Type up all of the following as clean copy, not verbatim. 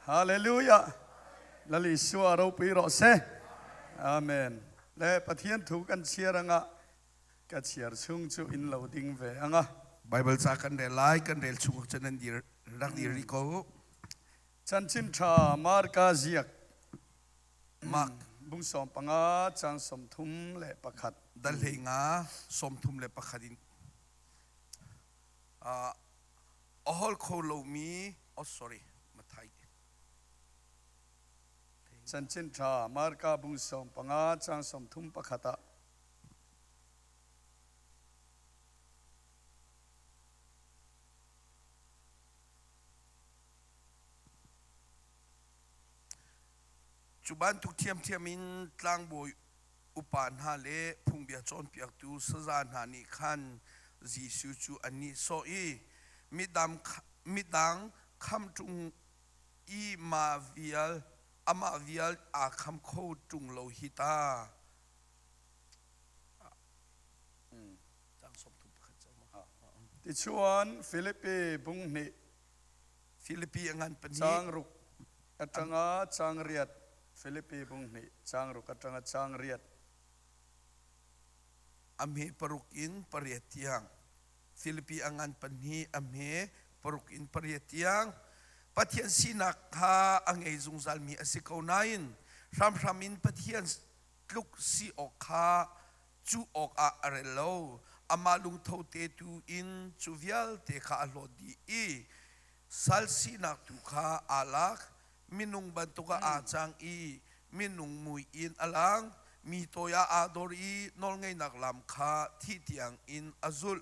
Hallelujah! Lal Isua ropui rawh se. Amen. Le Pathian thu kan chhiar anga ka chhiar chhung chu in lo ding ve anga. Bible ca kan rel lai, kan rel chung cun nan dir rak dir rih ko. Chanchin ṭha Marka ziak Mark bung 15 cang 31. Dal hlei nga 31 in a hol kho lomi oh sorry Mathai Chanchin ṭha Marka bung 15 cang 31 ah Cu bantuk ṭhiamṭhiam in tlangbawi upa hna le phungbia cawnpiaktu saza hna nih khan Jesuh cu an nihsawh i midang kham ṭung i mah vial amah vial aa kham kho ṭung lo hi ta. Tichuan Filipi bung hnih Filipi a ngan pahnih caang ruk aṭanga caang riat Filipi bung hnih caang ruk aṭanga caang riat A hme paruk in pariat tiang Filipi a ngan pahnih a hme paruk in pariat tiang Pathian sinak kha a ngei zungzalmi a si ko nain hramhram in Pathian tluk si awk kha cuh awkah a rel lo. Amah lungtho te tu in cu vialte kha a hlawt dih i sal sinak tu kha aa lak. Minung bantuk ah aa cang i minung mui in a lang. Mi toi ah aa dor i nawlngeihnak lam kha thih tiang in a zulh.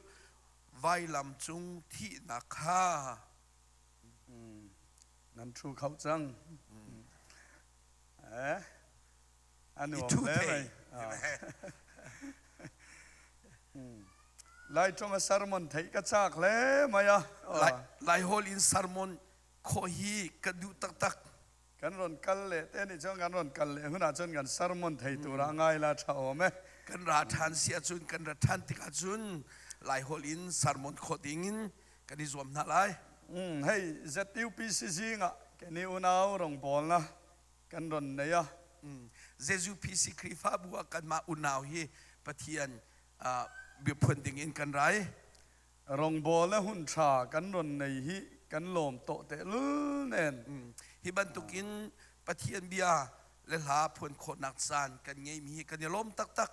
Vailam cung thihnak kha. Nan ṭhu kho cang. Eh? A nuam hle mai. Lai ṭong a sermon theih ka chak hle mai a. Lai hawl in sermon khawh hi ka duh taktak. Kan ron kal le te nih cun kan ron kal le hun ahcun kan sermon thei tur ah ngai la ṭha awm e. Kan ra ṭhan si ahcun kan ra ṭhan tikah cun Lai holh in sermon khawh ding in kan i zuam hna lai. Hei ZUPC zing ah keni unau rawngbawlna kan ron nei a. Jesuh PC Khrihfabu ah kanmah unau hi Pathian biaphuan ding in kan rai. Rongbawl le hun ṭha kan ron nei hi kan lawm tawh tehlul nen. Hi bantukin Pathian bia le hla phuan khawhnak caan kan ngeimi hi kan i lawm taktak.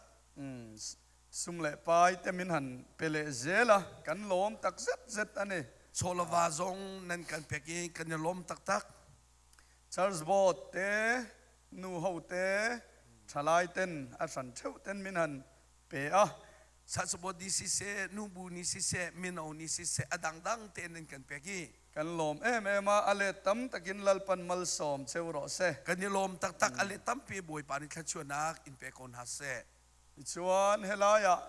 Sum le pai te min han pe leh zel a kan lawm tak zet zet ani. Chawlava zong nan kan pek i kan i lawm taktak. Church board te, nu ho te, ṭhalai ten a hran ṭheuh ten min han pe a. Church board nih siseh, nubu nih siseh, mino nih siseh, a dangdang tein nan kan pek i. Kan lawm em em a, a let tam takin Lalpan malsawm cheu rawh seh. Kan i lawm taktak, a let tampi Bawipa nih thluachuahnak in pe ko hna seh. Tichuan helai ah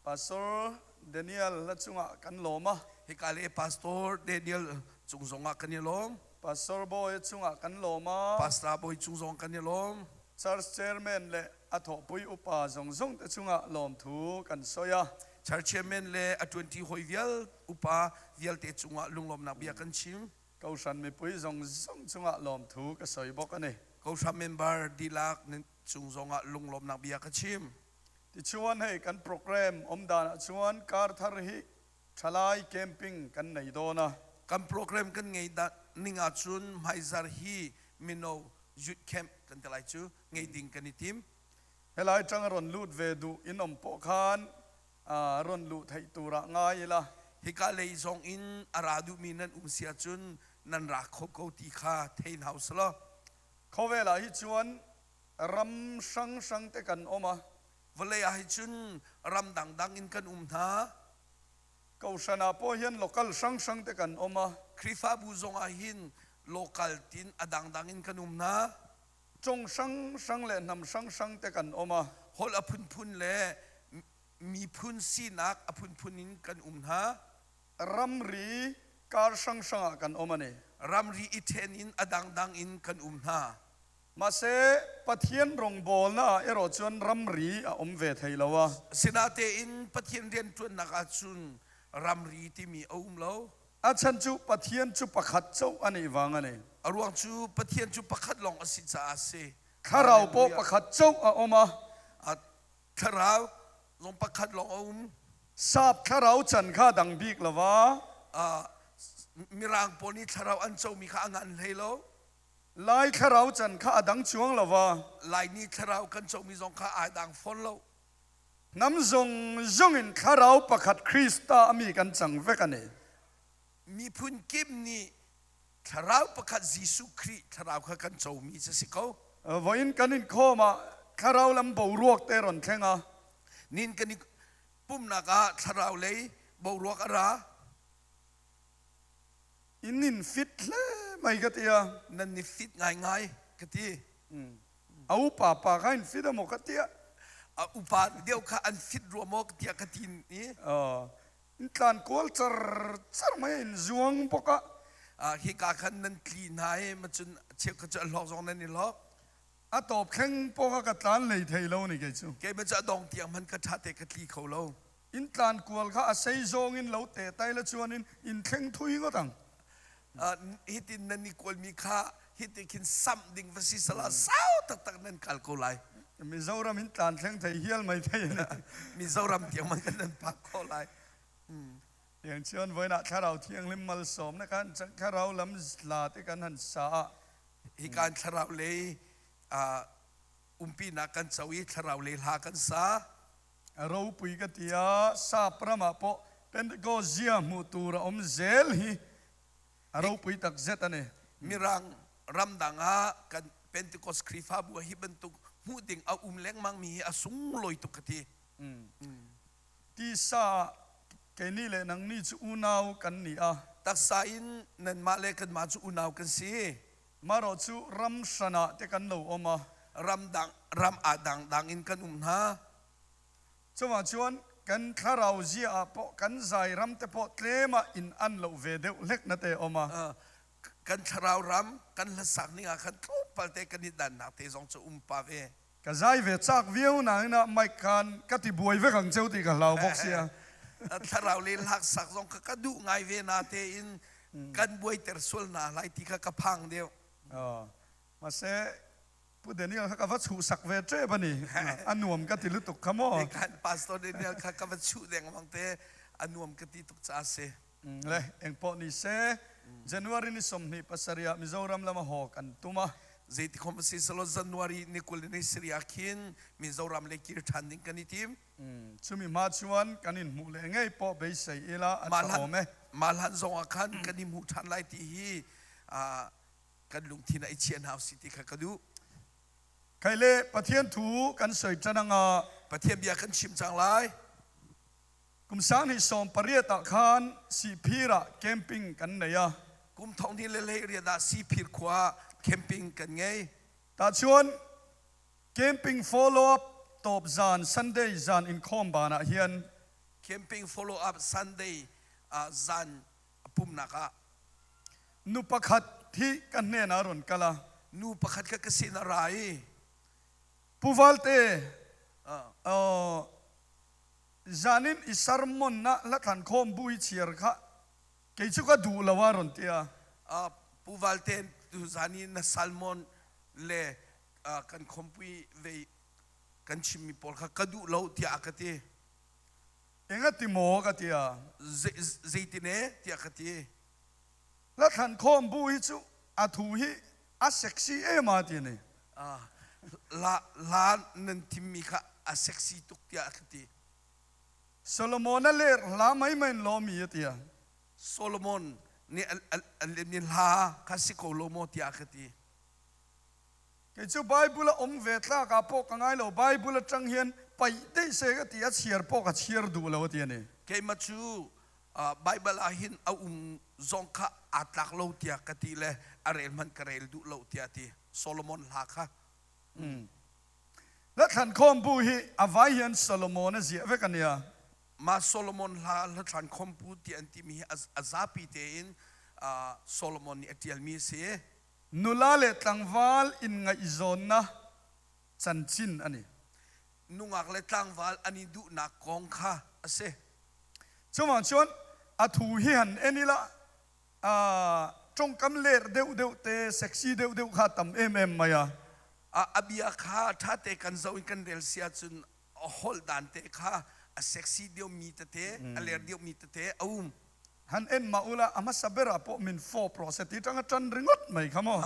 Pastor Daniel na cungah kan lawm a. Hika le Pastor Daniel cung zongah kan i lawm. Pastor Bawi cungah kan lawm a. Pastor Bawi cung zong kan i lawm. Church Chairman le a thawhpui upa zong zong te cungah lawmthu kan soi a. Church Chairman le a ṭuanṭi hawi vial upa vialte cungah lunglawmnak bia kan chim. Kohhran mipui zong zong cungah lawmthu ka soi bawk a ni. Kohhran member dihlak cung zongah lunglawmnak bia ka chim. Tichuan hei kan program awm dan ahcun kar thar hi ṭhalai camping kan nei dawn a. Kan program kan ngei ning ahcun hmaizar hi mino youth camp kan ti lai cu ngei ding kan i tim. Helai ṭang a ron lut ve duh in um pawh khan ron luh theih tur ah ngai ila. Hika lei zong in a ra duhmi nan um si ahcun nan ra kho ko ti kha thei hna usih law. Khawvel ah hi chuan ram hranghrang te kan um a. Vawlei ah hi cun ram dangdang in kan um hna. Kohhran ah pawh hian local hranghrang te kan um a. Khrihfabu zong ah hin local tin a dangdang in kan um hna. Cong hranghrang le hnam hranghrang te kan um a. Holh a phunphun le miphun sinak a phunphun in kan um hna. Ramri kar hranghrang ah kan um ani. Ramri i ṭhen in a dangdang in kan um hna. Mahse, Pathian rawngbawlnak ah erawh cun ramri a um ve thei lo a. Sinatein Pathian rianṭuannak ahcun ramri timi a um lo. A chhan chu Pathian chu pakhat chauh a nih vang a ni. A ruang cu Pathian cu pakhat lawng a si caah a si. Thlarau pawh pakhat chauh a um a. A thlarau zong pakhat lawng a um. Sap thlarau chan kha dang bik lo va. Mirang pawl nih thlarau an comi kha a ngan hlei lo. Lai thlarau chan kha a dang chuang lo va. Laimi thlarau kan comi zong kha ai dang fawn lo. Hnam zong zong in thlarau pakhat Krista a mi kan cang vek a ni. Miphun kip nih thlarau pakhat Jesuh Khrih thlarau kha kan comi cu si ko. Voin kan in khawm ah thlarau lam boruak te ron thleng a. Nin kan i pumnak ah thlarau lei boruak a ra. In in fit hle mai ka ti a. Nan ni fit ngaingai ka ti. A upa pa kha in fit a maw ka tia. A upa deuh kha an fit rua maw ka tia ka ti ni. In tlan kual char char mai in zuang bawk a. Hika khan nan tli hna i macun cheukhat cu a hlawk zong nan i hlawk. A tawp thleng pawh kha ka tlan lei thei lo ni kei cu. Keimah cu a dong tiang hman ka ṭha te ka tli kho lo. In tlan kual kha a sei zawng in lo te tai la chuan in in thleng thui ngawt ang. Hitin nan i kualmi kha hiti khin samh ding va si sala sau taktak nan kal ko lai. Mizoram in tlan thleng thei hial mai thei. Mizoram tiang man kan nan phak ko lai. Tiang chuan voinah thlarau thianghlim malsawm na kan thlarau lam la te kan han sa ah hi kan thlarau lei umpinak kan co i thlarau lei hla kan sa. Ropui ka ti a, sap ramah pawh Pentecost zia hmuh tur a awm zel hi a ropui takzet a ni. Mirang ramdang ah kan Pentecost Khrihfabu ah hi bantuk hmuh ding a um lengmang mi hi a sunglawi tuk ka ti. Tisa keini le nangni cu unau kan ni a. Taksa in nanmah le kanmah cu unau kan si. Marawh cu ram hran ah te kan lo um a. Ramdang ram ah dangdang in kan um hna. Chungah chuan kan thlarau zia ah pawh kan zai ram te pawh tlem ah in an lo ve deuh hlek na te um a. Kan thlarau ram kan hlasak ning ah khan tlawmpal te kan i dannak te zong cu um pa ve. Ka zai ve chak viau nain ah mic khan ka ti buai vek ang cheu ti ka hlau bawk sia. Thlarau le hlaksak zong kha ka duh ngai ve na te in kan buaiter sual hna lai ti kha ka phang deuh. Mahse Pu Daniel kha ka va chuh sak ve ṭep a ni. A nuam ka ti lutuk kha maw. Kan Pastor Daniel kha ka va chuh dengmang te a nuam ka ti tuk caah si. Le engpawh ni se January ni 27 ah Mizoram lama haw kan tum a. Zeiti khom a si selaw January ni 20 ni sarih ah khin Mizoram lei kir ṭhan ding kan i tim. Chumi hma chuan kan in hmuh le ngei pawh beisei ila a ṭha awm e. Mah hlan zong ah khan kan i hmuh ṭhan lai ti hi kan lungthin ah i chiah hna usih ti kha ka duh. Kai le Pathian thu kan soi ṭan anga Pathian bia kan chim cang lai. Kum 2018 ah khan Sihphir ah camping kan nei a. Kum thong hnih le 18 ah Sihphir khua ah camping kan ngei. Tahchuan camping follow up tawp zan Sunday zan inkhawm ban ah hian Camping follow up Sunday zan pumnak ah nu pakhat hi ka hnen ah ron kal a. Nu pakhat kha ka sin a ra i Pu Valte Zanin i sermon ah hlathlan khawm bu i chiar kha kei cu ka duh lo a ron ti a. Pu Valte tuzan i na salmon le kan khawmpui vei kan chimmi pawl kha ka duh lo tiah a ka ti. Engati maw ka ti a. Zeitin e tiah ka ti. Hlathlan khawm bu hi cu a thu hi a sexy em a ti ni. La la nan thimmi kha a sexy tuk tiah a ka ti. Solomon a ler hla mai mai in lawmi a ti a. Solomon nih a lemmi hla kha si ko lo maw tiah a ka ti. Kei cu Bible a um ve tlak ah pawh ka ngai lo. Bible atang hian paih deih se ka ti a chiar pawh ka chiar duh lo a ti a ni. Keimah cu Baibal ah hin a um zong kha aa tlak lo tiah ka ti le a rel hmanh ka rel duh lo tiah a ti. Solomon hla kha. Hlathlan khawmbu hi a vai hian Solomon a ziah vek a nia. Mah Solomon hla hlathlan khawmpu ti an timi hi a zapi tein Solomon nih a ṭialmi a si. Nula le tlangval in ngaihzawnnak chanchin a ni. Nungak le tlangval an i duhnak kong kha a si. Chuvang chuan a thu hi han en ila. A tawngkam ler deuh deuh te, sexy deuh deuh kha a tam em em mai a. A bia kha tha te kan zoh in kan rel si ahcun a holh dan te kha a sexy deuhmi tete, a ler deuhmi tete a um. Han en mah ula a hmasa ber ah pawh min fawp rawh se ti tang a tan ringawt mai kha maw.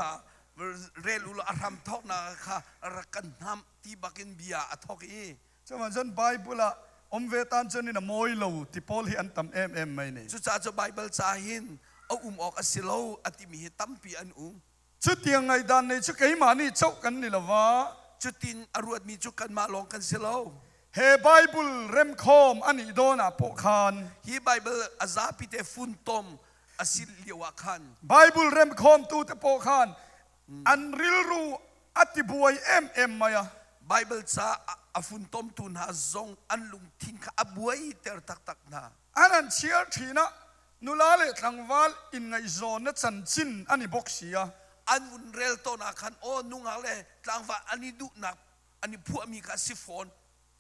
Rel ulaw a hram thawknak kha rak kan hnamh ti bakin bia a thawk i. Chuvang cun Bible ah um ve tan cun in a mawi lo ti pawl hi an tam em em mai ni. Cucaah cu Bible ca hin a um awk a si lo a timi hi tampi an um. Cutiang ngaihdan nei cu keimah nih coh kan ni lova. Cutin a ruatmi cu kanmah lawng kan si lo. He Bible remkhawm a nih dawn ah pawh khan. Hi Bible a zapi te funtom a si lio ah khan. Bible remkhawmtu te pawh khan an rilru a tibuai em em mai a. Bible ca a funtomtu hna zong an lungthin kha a buaiter taktak hna. An an chiar ṭhin ah nula le tlangval inngaihzawnna chanchin an i bawk si a. An vun rel tawn ah khan aw nungak le tlangval an i duhnak an i phuahmi kha a si fawn.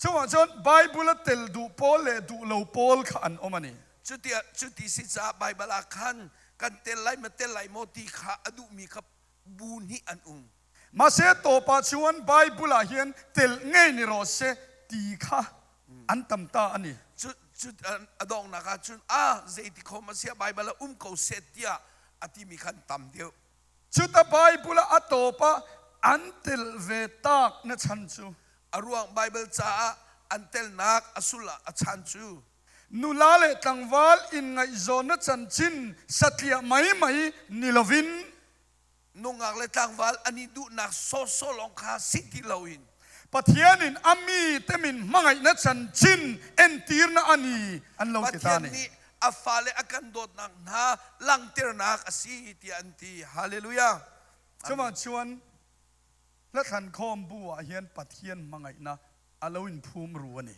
Cuah cun Bible a tel duh pawl le duh lo pawl kha an um a ni. Cuti cuti si caah Bible ah khan kan tel lai ma tel lai maw ti kha a duhmi kha bu hnih an um. Mahse tawp ah chuan Bible ah hian tel ngei ni rawh se ti kha an tam ta a ni. Cu cu a donghnak ah cun a zeiti khom a sia Bible ah um ko seh tiah a timi khan tam deuh. Cuta Bible ah a tawp ah an tel ve tak na chan cu. A ruang Bible caah an telnak a sul a chan cu. Nula le tlangval in ngaihzawn na chanchin satliah mai mai ni lovin nungak le tlangval an i duhnak sawsawh lawng kha si ti loin Pathian in a mi te min hmangaihna chanchin entirna a ni an lo ti ta Pathian nih a fale a kan dawtnak hna langhternak a si tiah an ti. Hallelujah. Cuma chuan Hlathlan khawm bu ah hian Pathian hmangaihna a lo in phum ru a ni.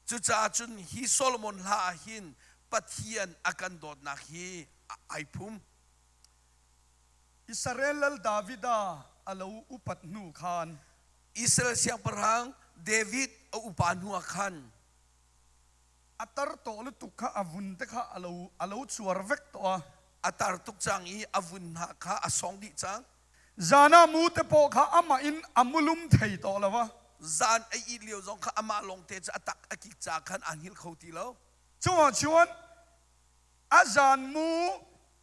Cucaah cun hi Solomon hla ah hin Pathian a kan dawtnak hi ai phum. Israel lal Davida a lo upat hnu khan Israel siangpahrang David a upa hnu ah khan a tar tawh lutuk kha a vun te kha a lo a lo chuar vek tawh a. A tar tuk cang i a vun hna kha a song dih cang. Zan ah mu te pawh kha amah in a mulum thei tawh lo a. Zan a ih lio zong kha amah lawng te cu a tak a kik ca khan aa hngilh kho ti lo. Cungah chuan a zan mu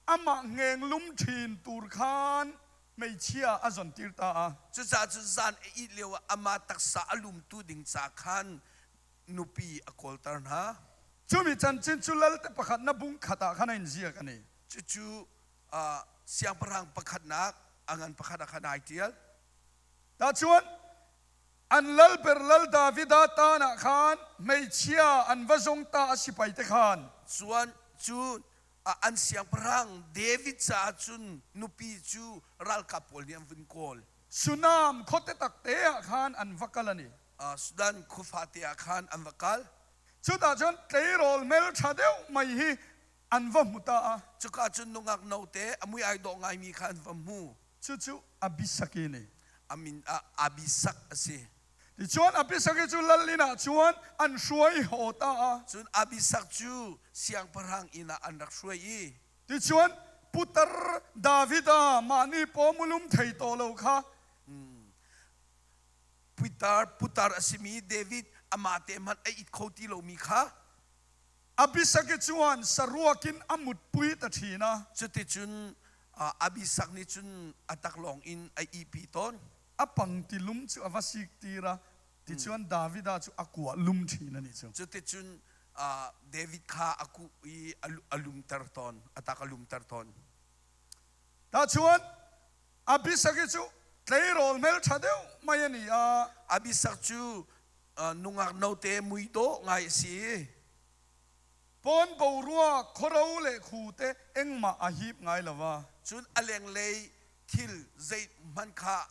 amah ngeng lum ṭhin tur khan hmeichia a zontir ta a. Cucaah cun zan a ih lio ah amah taksa a lumtu ding ca khan nupi a kawlter hna. Cumi chanchin cu lalte pakhat na bung khat ah khan a in ziak a ni. Cucu siangpahrang pakhatnak a ngan pakhat ah khan ai ṭial. Tahchuan an lalber lal Davida tan ah khan hmeichia an va zong ta a sipai te khan. Chuan cu an siangpahrang David caah cun nupi cu ralkap pawl nih an vun kawl. Sunam khuate takte ah khan an va kal a ni. Sudan khuafate ah khan an va kal. Cutah cun tleirawl hmelṭha deuh mai hi an va hmu ta a. Cuka cun nungak note a mui ai dawh ngaimi kha an va hmu. Cucu Abisaki nih. A min ah Abisak a si. Tichuan Abisaki cu lal inn ah cun an hruai haw ta a. Cun Abisak cu siangpahrang inn ah an rak hruai i. Tichuan putar David ah mah nih pawmulum thei tawh lo kha. Putar putar a simi David amah te hmanh a it kho ti lomi kha. Abisaki chuan saruak in a mutpui ta ṭhin a. Cuticun Abisak nih cun a taklawng in a ihpi tawn. A pangti lum cu a va siktir a, tichuan Davida cu a kuah lum ṭhin a nih cu. Cuticun David kha a kuh i a lumter tawn, a tak a lumter tawn. Tahchuan Abisaki cu tleirawl hmelṭha deuh mai a ni a. Abisak cu nungak note mui dawh ngai a si. Pawn boruak khuaro le khu te engmah a hip ngai lo a. Cun a lenglei thil zeihmanh kha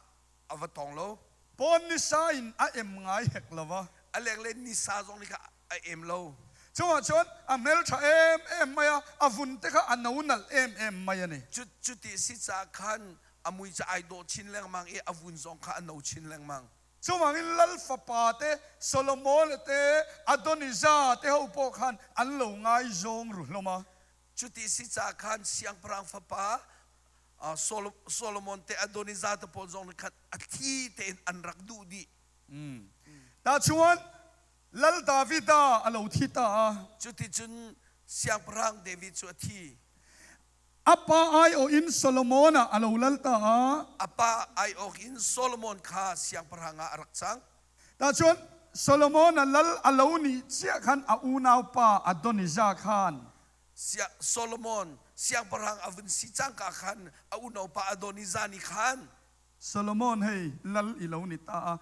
a va tawng lo. Pawn nisa in a em ngai hek lo a. A lenglei nisa zong nih kha a em lo. Cungah cun a hmelṭha em em mai a, a vun te kha a no nalh em em mai a ni. Cuti si caah khan a mui cu ai dawh chin lengmang i a vun zong kha a no chin lengmang. Chuvangin Lal fapa te Solomon te Adonijah te ho pawh khan an lo ngaizawng ru hlawm a. Cuti si ca khan siangpahrang fapa Solomon te Adonijah te pawl zong nih khan a thli tein an rak duh dih. Tahchuan Lal Davida a lo thi ta a. Cuticun siangpahrang David cu a thi. A pa aiawh in Solomon ah a lo lal ta a. A pa aiawk in Solomon kha siangpahrang ah a rak cang. Tahchuan Solomon a lal a lo nih chiah khan a unaupa Adonijah khan Solomon siangpahrang a vun si cangka khan a unaupa Adonijah nih khan Solomon hei lal i lo ni ta a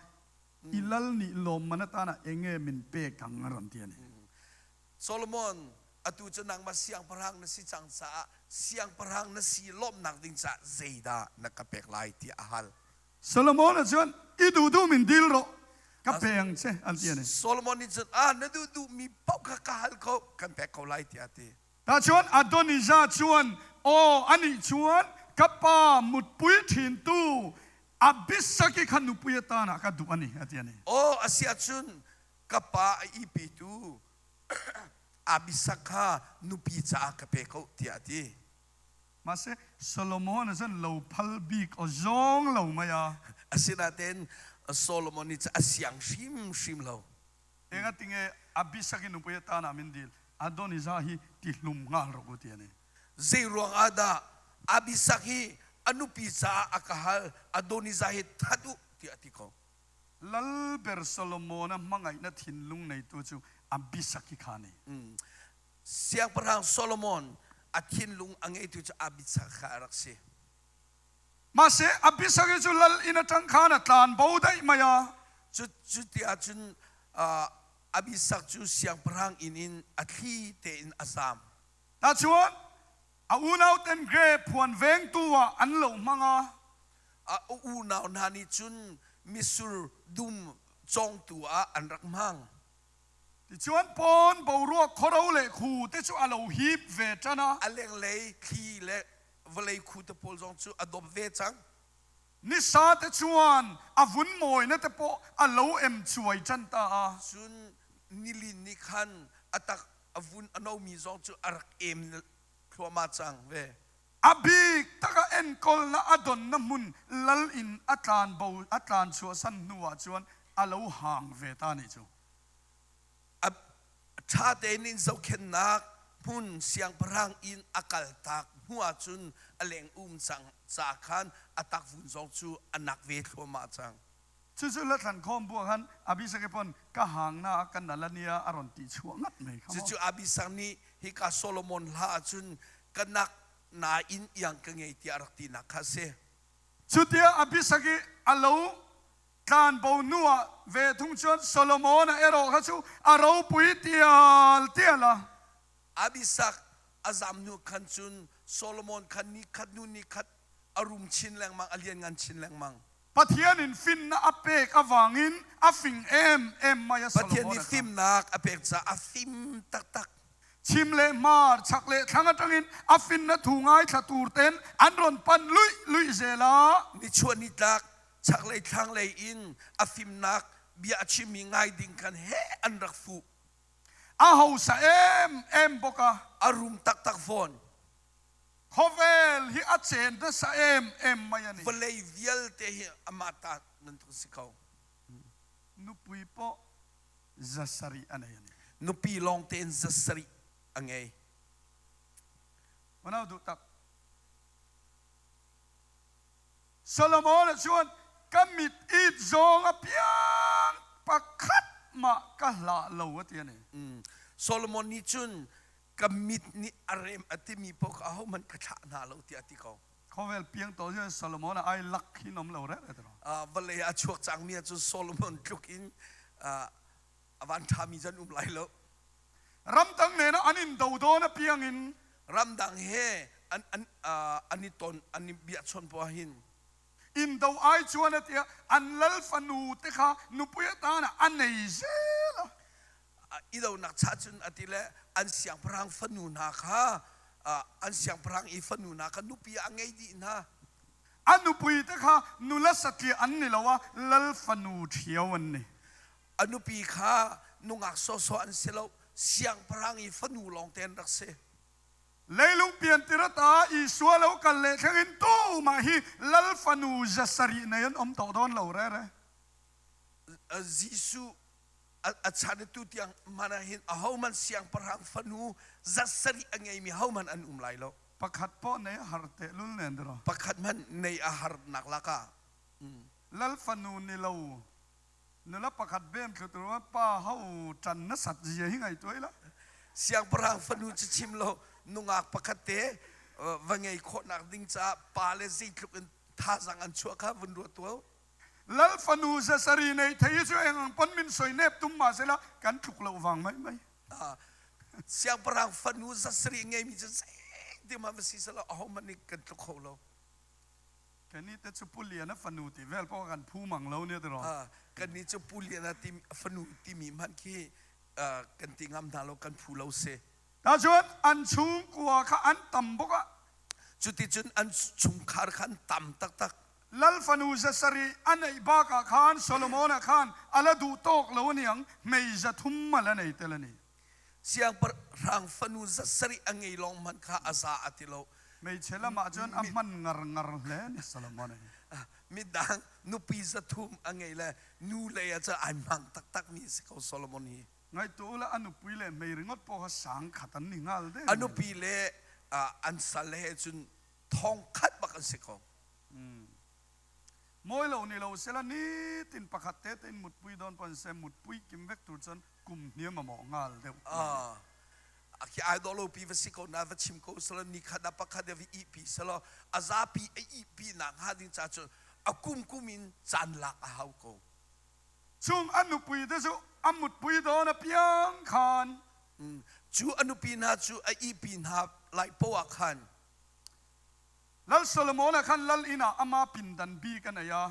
i lal nih lawmman atan ah enge min pek ang a rawn ti a ni. Solomon atu cu nangmah siangpahrang na si cang caah siangpahrang na si lawmhnak ding caah zeidah na ka pek lai tiah a hal. Solomon ah cun i duh min dil rawh ka pe ang che an ti a ni. Solomon nih cun ah na duh duhmi paoh kha ka hal ko kan pek ko lai tiah a ti. Tahchuan Adonijah chuan aw anih chuan ka pa mutpui ṭhintu Abisaki kha nupui atan ah ka duh a ni a ti a ni. Aw a si ahcun ka pa a ihpitu Abisak kha nupi caah ka pe ko tiah a ti. Mahse Solomon a cun lo phal bik aw zawng lo mai a. Asinain Solomon nih a siang hrimhrim lo. Engatinge Abisak i nupui atan ah min dil Adonijah hi ti hlum ngal rawk u ti a ni. Zei ruang ah dah Abisak hi a nupi caah a ka hal Adonijah hi that u tiah a ti ko. Lalber Solomon a hmangaihna thinlung neitu chu Abisak hi kha ni. Siangpahrang Solomon a thinlung a ngeitu cu Abisak kha a rak si. Mahse Abisak hi cu lal inn aṭang khan a tlan bo daih mai a. Cu cu ti ahcun Abisak cu siangpahrang inn in a thli tein a zaam. Tahchuan a unau ten grape huan vengtu ah an lo hmang a. A unau hna nih cun mitsur dum cawngtu ah an rak hmang. Tichuan pawn boruak khoro le khu te cu a lo hip ve ṭan a. A lenglei thli le vawlei khu te pawl zong cu a dawp ve cang. Nisa te chuan a vun mawina te pawh a lo em cuai ṭan ta a. Cun nilin nih khan a tak a vun a nomi zong cu a rak em thluahmah cang ve. A bik tak a enkawlnak a donnak hmun lal in a tlan bo a tlan chuahsan hnu ah cun a lo hang ve ta nih cu. A ṭha tein in zohkhenhnak hmun siangpahrang inn a kaltak hnu ah cun a leng um cang ca khan a takvun zong cu a nak ve thluahmah cang. Cucu Lathlan khawm bu ah khan Abishag pon ka hang na kan nalania a ron ti chuah ngat mai kha. Cucu Abishag nih hika Solomon hla ahcun ka nak nain iang ka ngei tiah a rak tinak kha a si. Cutia Abishag i a lo tlanbo hnu ah ve thung cun Solomon a erawh kha cu a ropui tial tial a. Abishag a zam hnu khan cun Solomon khan ni khat hnu ni khat a rum chin lengmang, a lianngan chin lengmang. Pathian in finnak a pek avangin a fing em em mai a Pathian Solomon nih a kha. fimnak a pek caah a fim taktak. Chim le hmar, chak le thlang atangin a finna thu ngaithla tur ten an rawn pan luih luih zel a. Nichuah nitlak chaklei thlanglei in a fimnak bia a chimmi ngai ding khan he an rak fuh. A hausa em em bawk a. A rum taktak fawn. Khawvel hi a chen nasa em em mai a ni. Vawlei vialte hi amah ta bantuk si ko. Nupui pawh zasarih a nei a ni. Nupi lawng tein zasarih a ngei. Unau duh tak. Solomon chuan ka mit it zawng a piang pakhat mah ka hlah lo a ti a ni. Solomon nih cun ka mit nih a rem a timi paoh kha ahohmanh ka thlah hna lo tiah a ti ko. Khawvel piang to hian Solomon a ai lak hin om lo re re Vawlei ah a chuak cangmi ah cun Solomon tluk in a van ṭhami zan um lai lo. Ramdang nen an in do dawn a piang in ramdang he an an an i ton an i biachon poah hin in do ai chuan a tia an lal fanu te kha nupui atan a nei zel a i donak cha cun a ti le an siangpahrang fanu hna kha an siangpahrang i fanu hna kha nupi ah a ngei dih hna. A nupui te kha nula satliah an ni lo a lal fanu ṭhio an ni. A nupi kha nungak sawsawh an si lo siangpahrang i fanu lawng te an rak si. Leilung pian tir ata Isua lo kal leh thlengin tumah hi Lal fanu 700 nei an awm tawh dawn lo rere. Jesuh a chan i tu tiang hmanh ah hin ahohmanh siangpahrang fanu 700 a ngeimi hohmanh an um lai lo. Pakhat pawh nei a har tehlul nen diraw. Pakhat hmanh nei a harnak lakah. Lal fanu ni lo nula pakhat bem thlu tur pa ho ṭan nasat zia hi ngaihtuah ila. Siangpahrang fanu cu chim lo nungak pakhat te va ngei khawhnak ding caah pa le zeitluk in thazang an chuah kha vun ruat tuah. Lal fanu 700 nei thei hi cu eng ang pon min soi nep tum ma sela kan tluk lo vang mai mai. Siangpahrang fanu 700 ngeimi cu zeitin hmanh va si selaw ahohmanh nih kan tluk kho lo. Kannih te cu Pu Lian a fanu ti vel pawh kan phu mang lo nia tiraw. Kannih cu Pu Lian a fanu timi hmanh khi kan ti ngam hna lo, kan phu lo si. Tacun an chungkua kha an tam bawk ah. Cuticun an chungkhar kha an tam taktak. Lal fanu 700 a neih bak ah khan Solomon ah khan a la duh tawk lo aniang hmei 300 a la nei tel a ni. Siangpahrang fanu 700 a ngei lawng hmanh kha a za a ti lo. Hmeichhe lam ah cun a hman ngar ngar hle ni Solomon hi. Midang nupi 300 a ngei le nu lei ah cun ai hmang taktak mi a si ko Solomon hi. Ngaihtuah u la a nupui le hmei ringawt pawh kha 10,000 an ni ngal de. A nupi le an sal he cun 1,000 bak an si ko. Mawi lo ni lo sela nitin pakhat te tein mutpui dawn pon se mutpui kim vek tur cun kum hniam a mawh ngal deuh. A khi ai dawh lo pi va si ko na va chim ko sela ni khat ah pakhat va ih pi selaw a zapi a ih pi nak hnga ding ca cun a kum kum in caan lak a hau ko. Chung a nupui te cu a mutpui dawn a piang khan. Cu a nupi hna cu a ihpi hna lai poah khan. Lal Solomon ah khan lal inn ah amah pindan bik a nei a.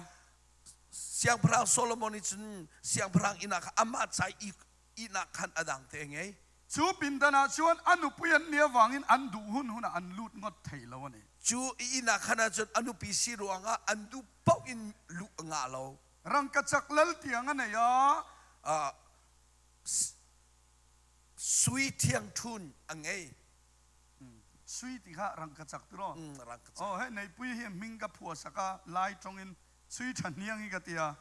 Siangpahrang Solomon nih cun siangpahrang inn ah khan amah ca i ihnak khan a dang te a ngei. Cu pindan ah cun a nupui an nih avangin an duh hun hun ah an lut ngawt thei lo a ni. Cu inn ah khan ah cun a nupi si ruangah an duh paoh in luh a ngah lo. Rangkachak lal tiang a nei a. Sui thiangṭhun a ngei. Sui ti kha rangkachak tiraw? Rangkachak. Oh, hei neipui hi hming ka phua sak a Lai ṭong in Sui ṭha hniang hi ka tia.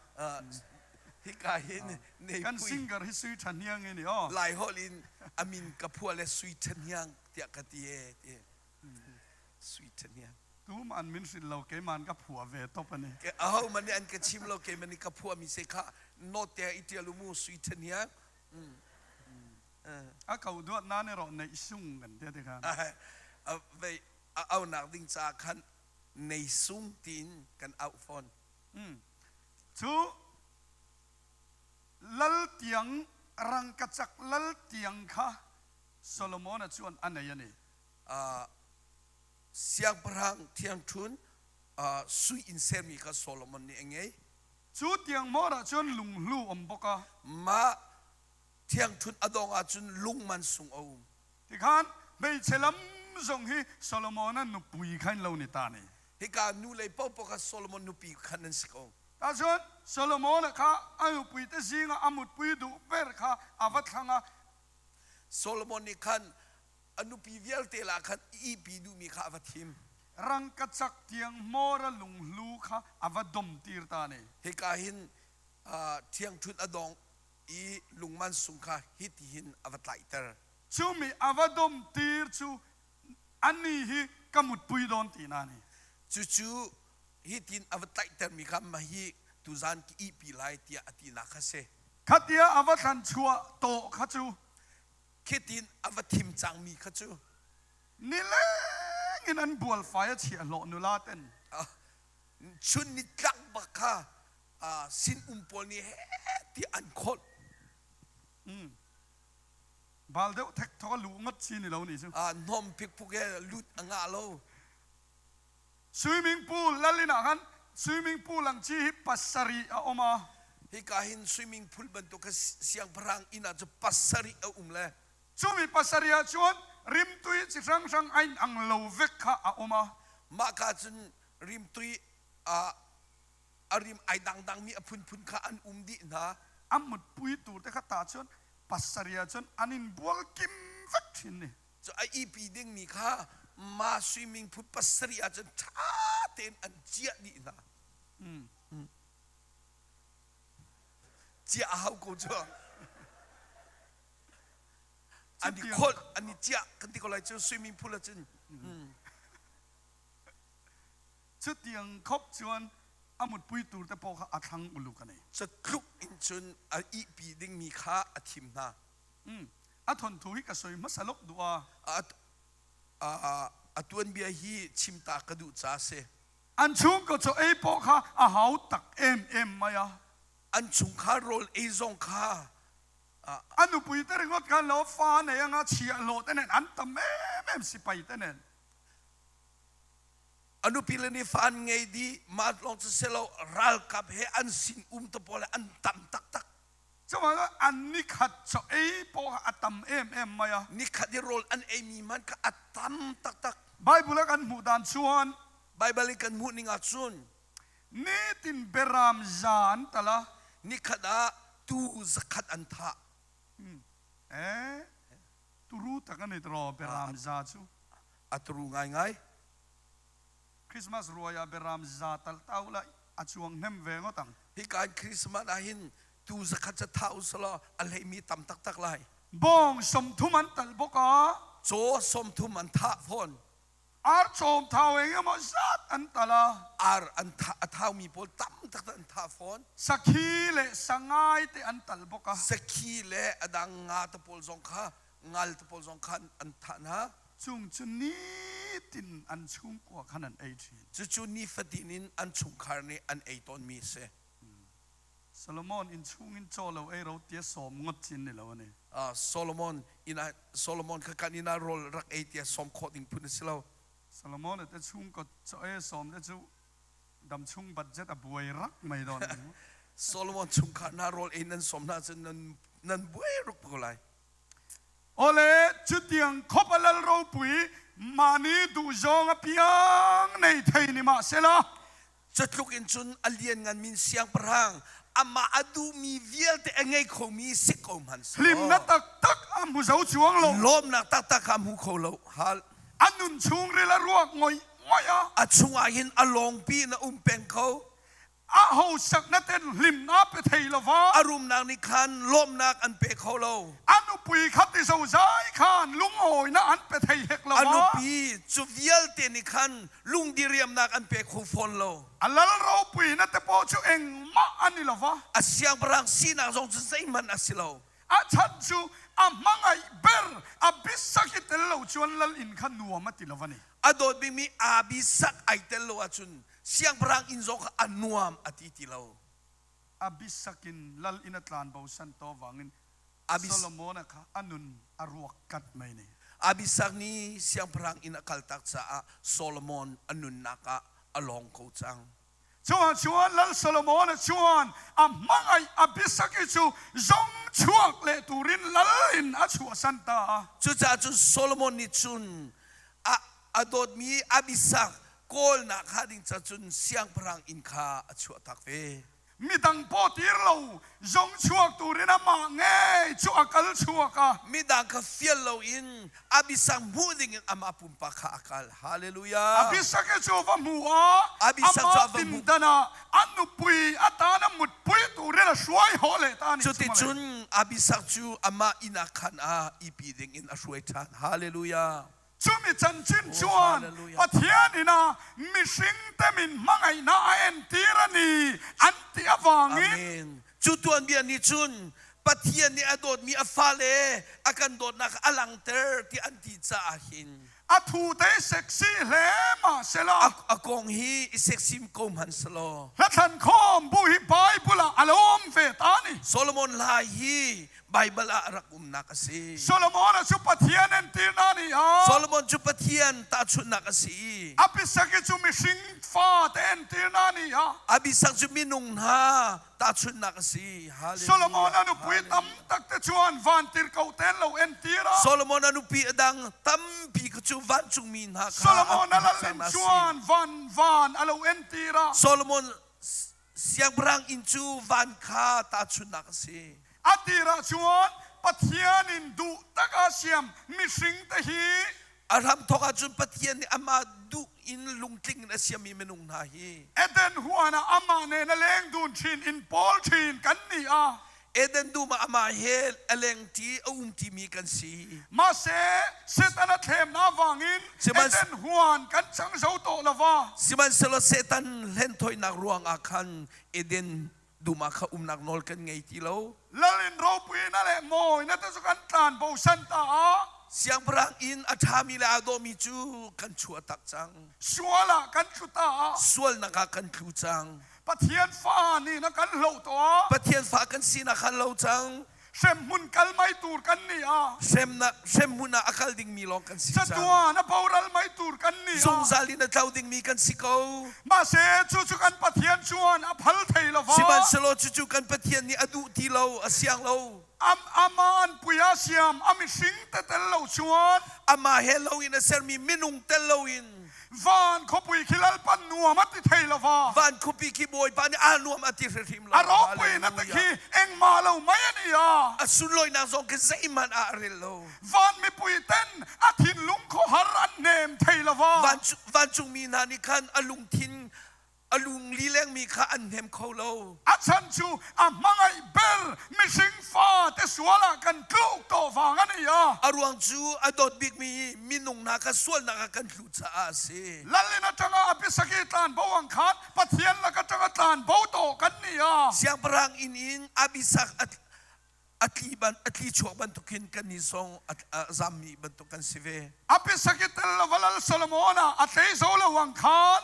Hika hin neipui. Kan singer hi Sui ṭha hniang hi ni aw. Lai holh in a min ka phua le Sui ṭha hniang tiah ka ti e ti. Sui ṭha hniang. Tum an min hrin lo keiman ka phua ve top ani. Aho man nih an ka chim lo keiman nih ka phua mi se kha note te i ṭial u mu Sui ṭha hniang. A ko duat na ne rawh neih sung kan ti ti khan. Vei a aunak ding ca khan nei sung tiin kan auh fawn. Cu lal tiang rangkachak lal tiang kha Solomon a chuan a nei ani. Siangpahrang thiangṭhun sui in sermi kha Solomon nih a ngei. Cu tiang hmawr ah cun lunghlu um bawk a. Mah thiangṭhun a dong ahcun lung man sung a um. Tikhan hmeichhe lam zong hi Solomon a nupui khan lo ni ta ni. Hika nu lei paohpaoh kha Solomon nupi khan an si ko. Tacun Solomon kha a nupui te zing ah a mutpui duh ber kha a va thlang a. Solomon nih khan a nupi vialte lah khan ihpi duhmi kha a va thim. Rangkachak tiang hmawr a lunghlu kha a va domtir ta ne. Hika hin ṭhiangṭhunh a dong i lungman sung kha hitihin a va tlaihter. Cumi a va domtir cu ani hi ka mutpui dawn ti na ni. Cucu hitin a va tlaihtermi kha mah hi tuzan ka ihpi lai tiah a tinak kha si. Khatia a va thlan chuah tawh kha cu Khitin a va thim cangmi kha cu nileng in an bualfai a chiahhlawh nula ten. Chun nitlak bak kha sin-um pawl nih heh ti an khawlh. Bal deuh thek thok a lu ngot si ni lo ni cu. Hnawm phikphuk he lut a ngah lo. Swimming pool lalin ah khan swimming pool ang chi hi 7 a um a. Hika hin swimming pool bantuk kha siangpahrang inn ah cu 7 a um le. Cumi 7 ah cun rimtui chi hrang hrang ain ang lo vek kha a um a. Mah ka cun rimtui a rim ai dangdangmi a phunphun kha an um dih hna. A mutpui tur te kha ta cun 7 ah cun an in bual kim vek thin ni. Cu a ihpi dingmi kha ma swimming pool pasarih ahcun ṭha tein an ciah dih hna. Ciah a hau ko cu. An i kholh, an i ciah kan ti ko lai cu swimming pool ahcun. Chutiang khop chuan a mutpui tur te pawh kha a thlang uluk a nei. Catluk in cun a ihpi dingmi kha a thim hna. A thawnthu hi ka soi hmasa lok duh a. A tuanbia hi chim ta ka duh ca si. An chungkaw chaw ei pawh kha a hau tak em em mai a. An chungkhar rawl ei zong kha a nupui te ringawt khan lo fa nei anga chhiahhlawh te nen an tam em em sipai te nen. A nupi le nih fa an ngei dih mah lawng cu si lo ralkap he an sin um te pawl an tam taktak. Cuman an nikhat chaw ei pawh kha a tam em em mai a. Nikhat i rawl an eimi hmanh kha a tam taktak. Bible ah kan hmuh dan chuan Bible in kan hmuh ning ah cun nitin beram za an tal a. Nikhat ah tuu zakhat an thah. Eh, turu tak ani tiraw beram za cu. A turu ngaingai. Christmas ruai ah beram za tal ta ula a chuang hnem ve ngawt ang. Hika in Christmas ah hin tu zakhat ca tha usalaw a hleimi tam taktak lai. Bawng 30 an tal bawk a. Caw 30 an thah fawn. Ar cawm thau eng emaw zat an tal a. Ar an thah a thaumi pawl tam taktak an thah fawn. Sakhi le sangai te an tal bawk a. Sakhi le a dang nga te pawl zong kha ngal te pawl zong kha an thah hna. Chung cu nitin an chungkua khan an ei ṭhin. Cucu nifatin in an chungkhar nih an ei tawnmi a si. Solomon inn chungin caw lo ei ro tia sawm ngawt chin ni lo ani. Solomon inn ah Solomon kha kan inn ah rawl rak ei tia sawm khawh ding phun a si lo. Solomon te chungkaw chaw ei sawm te cu dam chung budget a buai rak mai dawn. Solomon chungkhar hna rawl ei nan sawm hna cun nan nan buai ruk ko lai. Awle chutiang khawp a lal ropui mahni duhzawng apiang nei thei ni mahsela Cutluk in cun a lianngan min siangpahrang amah a duhmi vialte a ngei khomi si ko hmanh seh. Hlimnak taktak a hmu zo chuang lo. Lawmnak taktak kha a hmu kho lo. Hal. A nun chungril a ruak ngoih ngoih a. A chungah hin a lawngpi in a um peng kho. A hosakna ten hlimnak pe thei lova. A rumnak nih khan lawmnak an pe kho lo. A nupui kha ti zozai khan lungawinak an pe thei hek lova. A nupi cu vialte nih khan lungdiriamnak an pe kho fawn lo. A lal ropui na te pawh cu engmah an i lova. A siangpahrang sinak zong cu zeihmanh a si lo. A chan cu a hmangaih ber a bisak i tel lo chuan lal inn kha nuam a ti lo ani. A dawt bikmi Abisak ai tel lo ahcun siangpahrang inn zong kha a nuam a ti ti lo. Abisak in lal inn a tlan bosan to wangin Solomon kha a nun a ruak kat mai ni. Abisak nih siangpahrang inn a kaltak caah Solomon a nunnak ah a lawng ko cang. Cuah chuan Lal Solomon chuan a hmangaih Abisak i cu zong chuak le turin lal in a chuahsan ta. Cucaah cun Solomon nih cun a a dawtmi Abisak kawlnak kha ding ca cun siangpahrang inn kha a chuahtak ve. Midang paw tir lo zong chuak turin amah ngei cu a kal chuak a. Midang kha fial loin Abisak hmuh dingin amah pumpak kha a kal. Hallelujah. Abisak cu va hmu ah Abisak cu amah a va hmuh. pindan ah a nupui a tan a mutpui turin a hruai hawh le ta nih Cuticun Abisak cu amah inn ah khan ah ipi dingin a hruai ṭhan. Hallelujah. Cumi chanchin chuan Pathian inn ah mihring te min hmangaihnak a entir a ni an ti avangin Amen. Cu tuanbia nih cun Pathian nih a dawtmi a fale a kan dawtnak a langhter ti an ti caah hin a thu te sexy hle mah sela a kong hi i seksim ko hmanh selaw Hlathlan khawm bu hi Bible ah a lo um ve ta ni. Solomon hla hi Bible ah a rak umnak a si. Solomon cu Pathian entirnak nih a Solomon cu Pathian tahchunhnak a si. Abisak cu mihring fate entirnak nih a Abisak cu minung hna tahchunhnak a si. Hallelujah. Solomon a nupui tam tak te chuan vantirhkoh ten lo entir a Solomon a nupi a dang tampi kha cu vancungmi hna kha Solomon a lal in chuan van van a lo entir a Solomon Siangpahrang inn cu van kha tahchunhnak a si. A tir ah chuan Pathianin duh taka siam mihringte hi. A hramthawk ahcun Pathian nih amah duh in lungtling in a siammi minung hna hi. Eden huan ah amah nen a leng dun chin in pawl chin kan ni a. Eden dum ah amah he a lengṭi a umṭimi kan si. Mahse, Satan a thlemnak vangin Eden huan kan cang zo tawh lo va. Sihmanhsehlaw Satan hlenthawinak ruangah khan Eden dum ah kha umnak nawl kan ngei ti lo. Lal in ropuina le mawina te cu kan tlan bosan ta ah. Siangpahrang inn a ṭhami le aa dawhmi cu kan chuah tak cang. Sual ah kan tlu ta ah. Sualnak ah kan tlu cang. Pathian fa nih na kan hloh tuah. Pathian fa kan sinak kha lo cang. Hremhmun kal mai tur kan ni a. Hremnak hremhmun ah a kal dingmi lawng kan si cang. Catuan a boral mai tur kan ni a. Zungzal in a tlo dingmi kan si ko. Mahse cucu kan Pathian chuan a phal thei lo va. Sihmanhsehlaw cucu kan Pathian nih a duh ti lo, a siang lo. Am ama an pui a siam a mihring te tel lo chuan. Amah he lo in a sermi minung tel lo in. Van khuapui khi Lalpan nuam a ti thei lo va. Van khuapi khi Bawipa nih aa nuam a ti hrimhrim lo. A ropui na te khi engmah lo mai a ni a. A sunlawinak zong khi zeihmanh ah a rel lo. Van mipui ten a thinlung khuahar an hnem thei lo va. Vancungmi hna nih khan a lungthin a lung lilengmi kha an hnem kho lo. A chan cu a hmangaih ber mihring fate sual ah kan tluk tawh vang a ni a. A ruang cu a dawt bikmi minung hna kha sualnak ah kan tlu caah a si. Lal in atanga a pisaki tlan bo ang khan Pathian lak atanga tlan bo tawh kan ni a. Siangpahrang inn in Abisak a tli ban a tli chuak bantukin kannih zong a zammi bantuk kan si ve. A pisaki tel lo lal Solomon ah a tlei zo lo ang khan.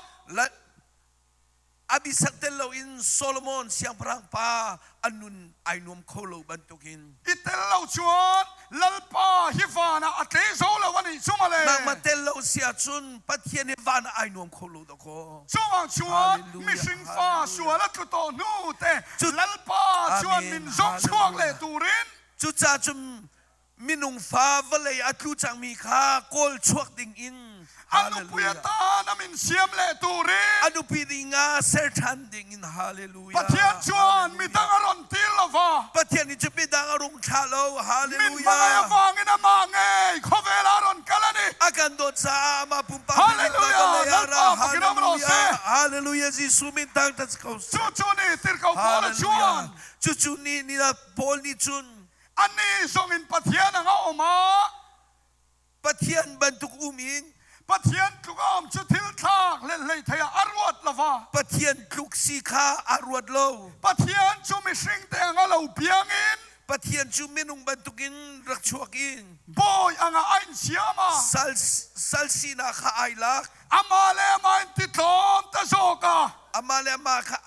Abisak tel loin Solomon siangpahrang pa a nun ai nuam kho lo bantukin. I tel lo chuan Lalpa hi van ah a tlei zo lo ani chu male. Nangmah tel lo si ahcun Pathian hi van ah ai nuam kho lo dakaw. Chungah chuan mihring fa sual a tlu tawh hnu te Lalpa chuan min zong chuak le turin. Cucaah cun minung fa vawlei a tlu cangmi kha kawl chuak ding in A nupui a tan a min siam leh turin a nupi ding ah ser ṭhan ding in hallelujah Pathian chuan midang a ron tir lova Pathian nih cu midang a rung thlah lo hallelujah Min hmangaih avangin amah ngei khawvel ah ron kal ani a kan dawt caah amah pumpak Hallelujah Lalpa fakin um rawh seh Hallelujah Jesuh min thangṭhat si ko seh Cucu nih tirhkoh Paul a chuan Cucu nih ni Paul nih cun Anih zong in Pathian ang a um ah Pathian bantuk um in Pathian tluk a um cu thil thlak le hleithei ah a ruat lo va. Pathian tluk si kha a ruat lo. Pathian cu mihring te ang a lo piangin Pathian cu minung bantukin rak chuak in bawi angah a in siam a. Sal, sal sinak kha ai lak. Amah le amah in ti tlawm ta zawk a. Amah le amah kha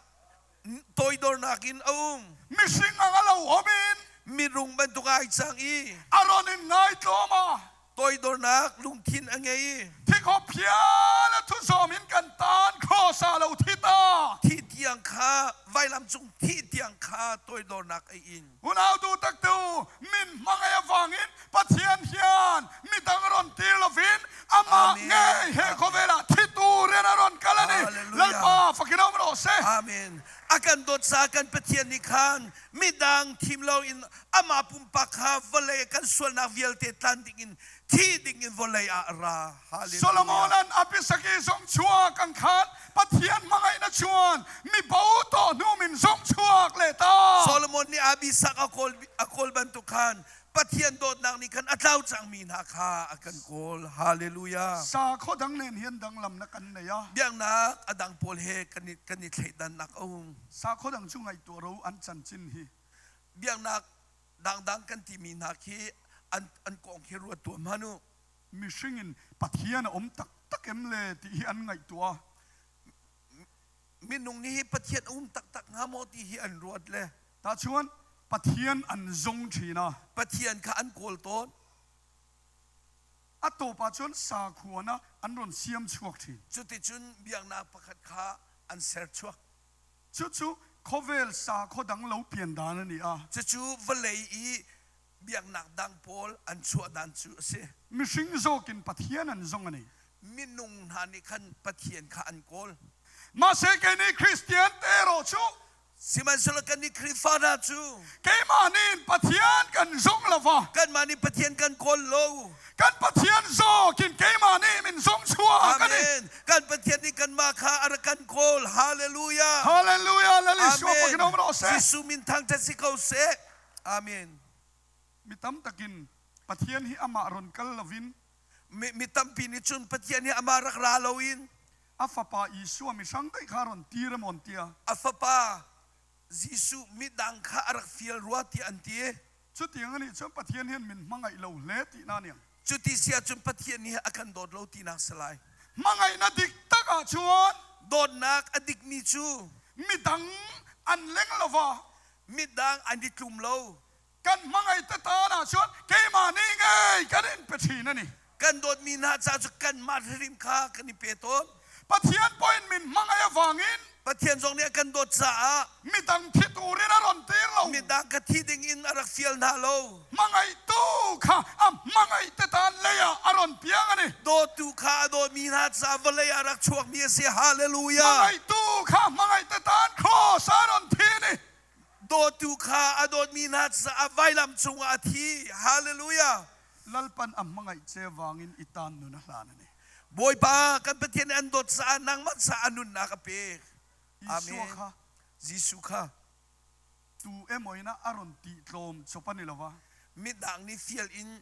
toidornak in a um. Mihring ang a lo um in mirung bantuk ai cang i a ron in ngai tlawm a toidornak lungthin a ngei Thikho phial a thuzawm in kan tan cross ah lo thi ta. Thi tiang kha vailam cung thi tiang kha toidornak a in. Unau tu taktu min hmangai avangin Pathian hian midang ron tir lovin amah ngei he khawvel ah thi turin a ron kal ani. Lalpa fakin um rawh seh. Amen. A kan dawt sa kan Pathian nih khan midang thim loin amah pumpak kha vawlei kan sualnak vialte tlan dingin thi dingin vawlei ah a ra. Hallelujah. Solomon an apisaki zong chuak ang khan Pathian hmangaihna chuan mi bo tawh hnu min zong chuak le ta. Solomon nih Abisak a kawl a kawl bantuk khan Pathian dawtnak nih khan a tlau cangmi hna kha a kan kawl. Hallelujah. Sakhaw dang nen hian danglamnak kan nei a. Biaknak a dang pawl he kan i kan i thleidannak a um. Sakhaw dang cu ngaihtuah ro an chanchin hi. Biaknak dangdang kan timi hna khi an an kong khi ruat tuah hmanh u. Mihring in Pathian a um taktak em le ti hi an ngaihtuah. Minung nih hi Pathian a um taktak hnga maw ti hi an ruat le. Tahchuan Pathian an zong ṭhin a. Pathian kha an kawl tawn. A tawp ahcun sakhua na an rawn siam chuak ṭhin. Cuticun biaknak pakhat kha an ser chuak. Cucu khawvel sakhaw dang lo pian dan a ni a. Cucu vawlei i biaknak dang pawl an chuah dan cu a si. Mihring zawk in Pathian an zong a ni. Minung hna nih khan Pathian kha an kawl. Mahse kei nih Kristian te erawh cu. Sihmanhsehlaw kannih Khrihfa hna cu keimah nih Pathian kan zong lo va kanmah nih Pathian kan kawl lo. Kan Pathian zawkin keimah nih min zong chuah kan i. Amen. Kan Pathian nih kanmah kha a rak kan kawl. Hallelujah. Hallelujah. Lal Isua Amen. pakin um rawh seh. Jesuh min thangṭhat si ko seh. Amen. Mi tam takin Pathian hi amah ron kal lovin Mi, mi tampi nih cun Pathian hi amah rak ra loin a fapa Isua mi hrang daih kha ron tir amon tia. A fapa Jesuh midang kha a rak fial rua tiah an ti. Cutiang anih cun Pathian hian min hmangaih lo hle tihna niang. Cuti si ahcun Pathian nih a kan dawt lo tinak si lai. Hmangaihnak dik tak ahcun dawtnak a dikmi cu midang an leng lova midang an i tlum lo. Kan hmangaih te tan ahcun keimah nih ngei kan in pe ṭhin ani. Kan dawtmi hna ca cu kanmah hrim kha kan i pe tawn. Pathian point min hmangaih avangin Pathian zong nih a kan dawt caah midang thi turin a ron tir lo. Midang ka thi ding in a rak fial hna lo. Hmangaihtu kha a hmangaih te tan lei ah a ron piang ani. Dawtu kha a dawtmi hna caah vawlei ah rak chuakmi a si. Hallelujah. Hmangaihtu kha hmangaih te tan cross a ron thi ni. Dawtu kha a dawtmi hna caah vailam cungah a thi. Hallelujah. Lalpan a hmangaih che wangin i tan nun a hlan ani. Bawipa kan Pathian nih an dawt caah nangmah caah a nunnak a pek. Isua Amen. kha Jesuh kha tu emaw ina a ron ti tlawm chop ani lova. Midang nih fial in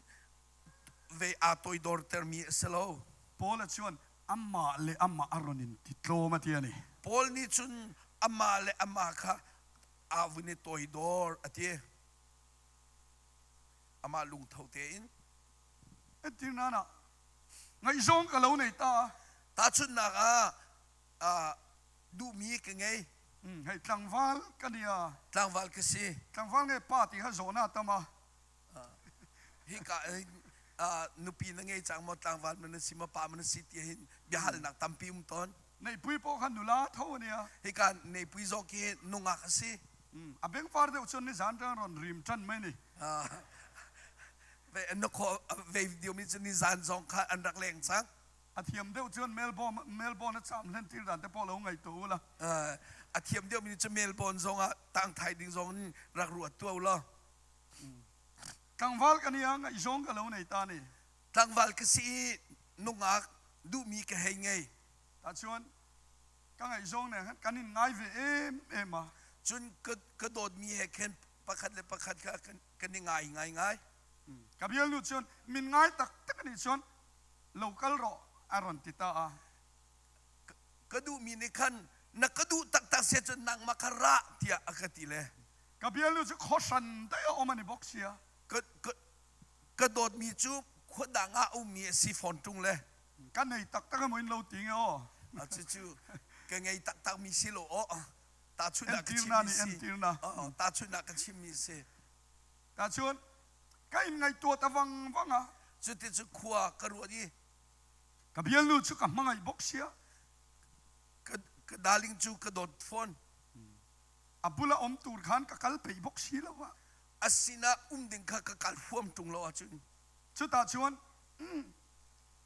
ve aa toidortermi a si lo. Paul a chuan amah le amah a ron in ti tlawm a ti ani. Paul nih cun amah le amah kha aa vun i toidor a ti. Amah lungtho tein. Entirnan ah ngaihzawng ka lo nei ta. Tahchunhnak ah duhmi ka ngei. Hei tlangval ka nia. Tlangval ka si. Tlangval nge pa ti kha zawhna tam a. Hika nupi na ngei cang maw tlangval man na si maw pa man na si ti hin biahalnak tampi um tawn. Neipui pawh kha nula tho ania. Hika neipui zawk hi nungak a si. A bengvar deuh cun ni zan ṭang ron rim ṭan mai ni. Na khaw vei diomi cu ni zan zong kha an rak leng cang. A thiam deuh cun Melbourne Melbourne a cham hlen tir dan te pawh lo ngai tu ula. A thiam deuh mi cu Melbourne zong ah tang thai ding zong in rak ruat tu law. Tlangval ka nia ngaihzawng ka lo nei ta ni. Tlangval ka si i nungak duhmi ka hei ngei. Ta chuan ka ngaihzawng ne khan kan in ngai ve em em a. Cun ka ka dawtmi he khin pakhat le pakhat kha kan kan i ngai ngai ngai. Ka bialnu cun min ngai taktak nih cun lo kal rawh a ron ti ta a. Ka duhmi nih khan na ka duh taktak sia cun nangmah kha ra tiah a ka ti le. Ka bialnu cu khuahran daih a um an i bok sia. Ka, ka, ka dawtmi cu khua dang ah a ummi a si fawn ṭung le. Ka nei taktak a in lo ti nge aw. Cucu ka ngei taktak mi si lo aw. Tahchunhnak ka Entirna chimmi nih si. entirna. Tahchunhnak ka chimmi si. Tahchun ka in ngaihtuah ta vang vang a. Cuti cu khua ka ruat i. Ka bialnu cu ka hmangaih bok sia. Ka, ka darling cu ka dawt fawn. A bula um tur khan ka kal peih bawk si lo ah. A sinah um ding kha ka kal huam ṭung lo ahcun. Cutah cun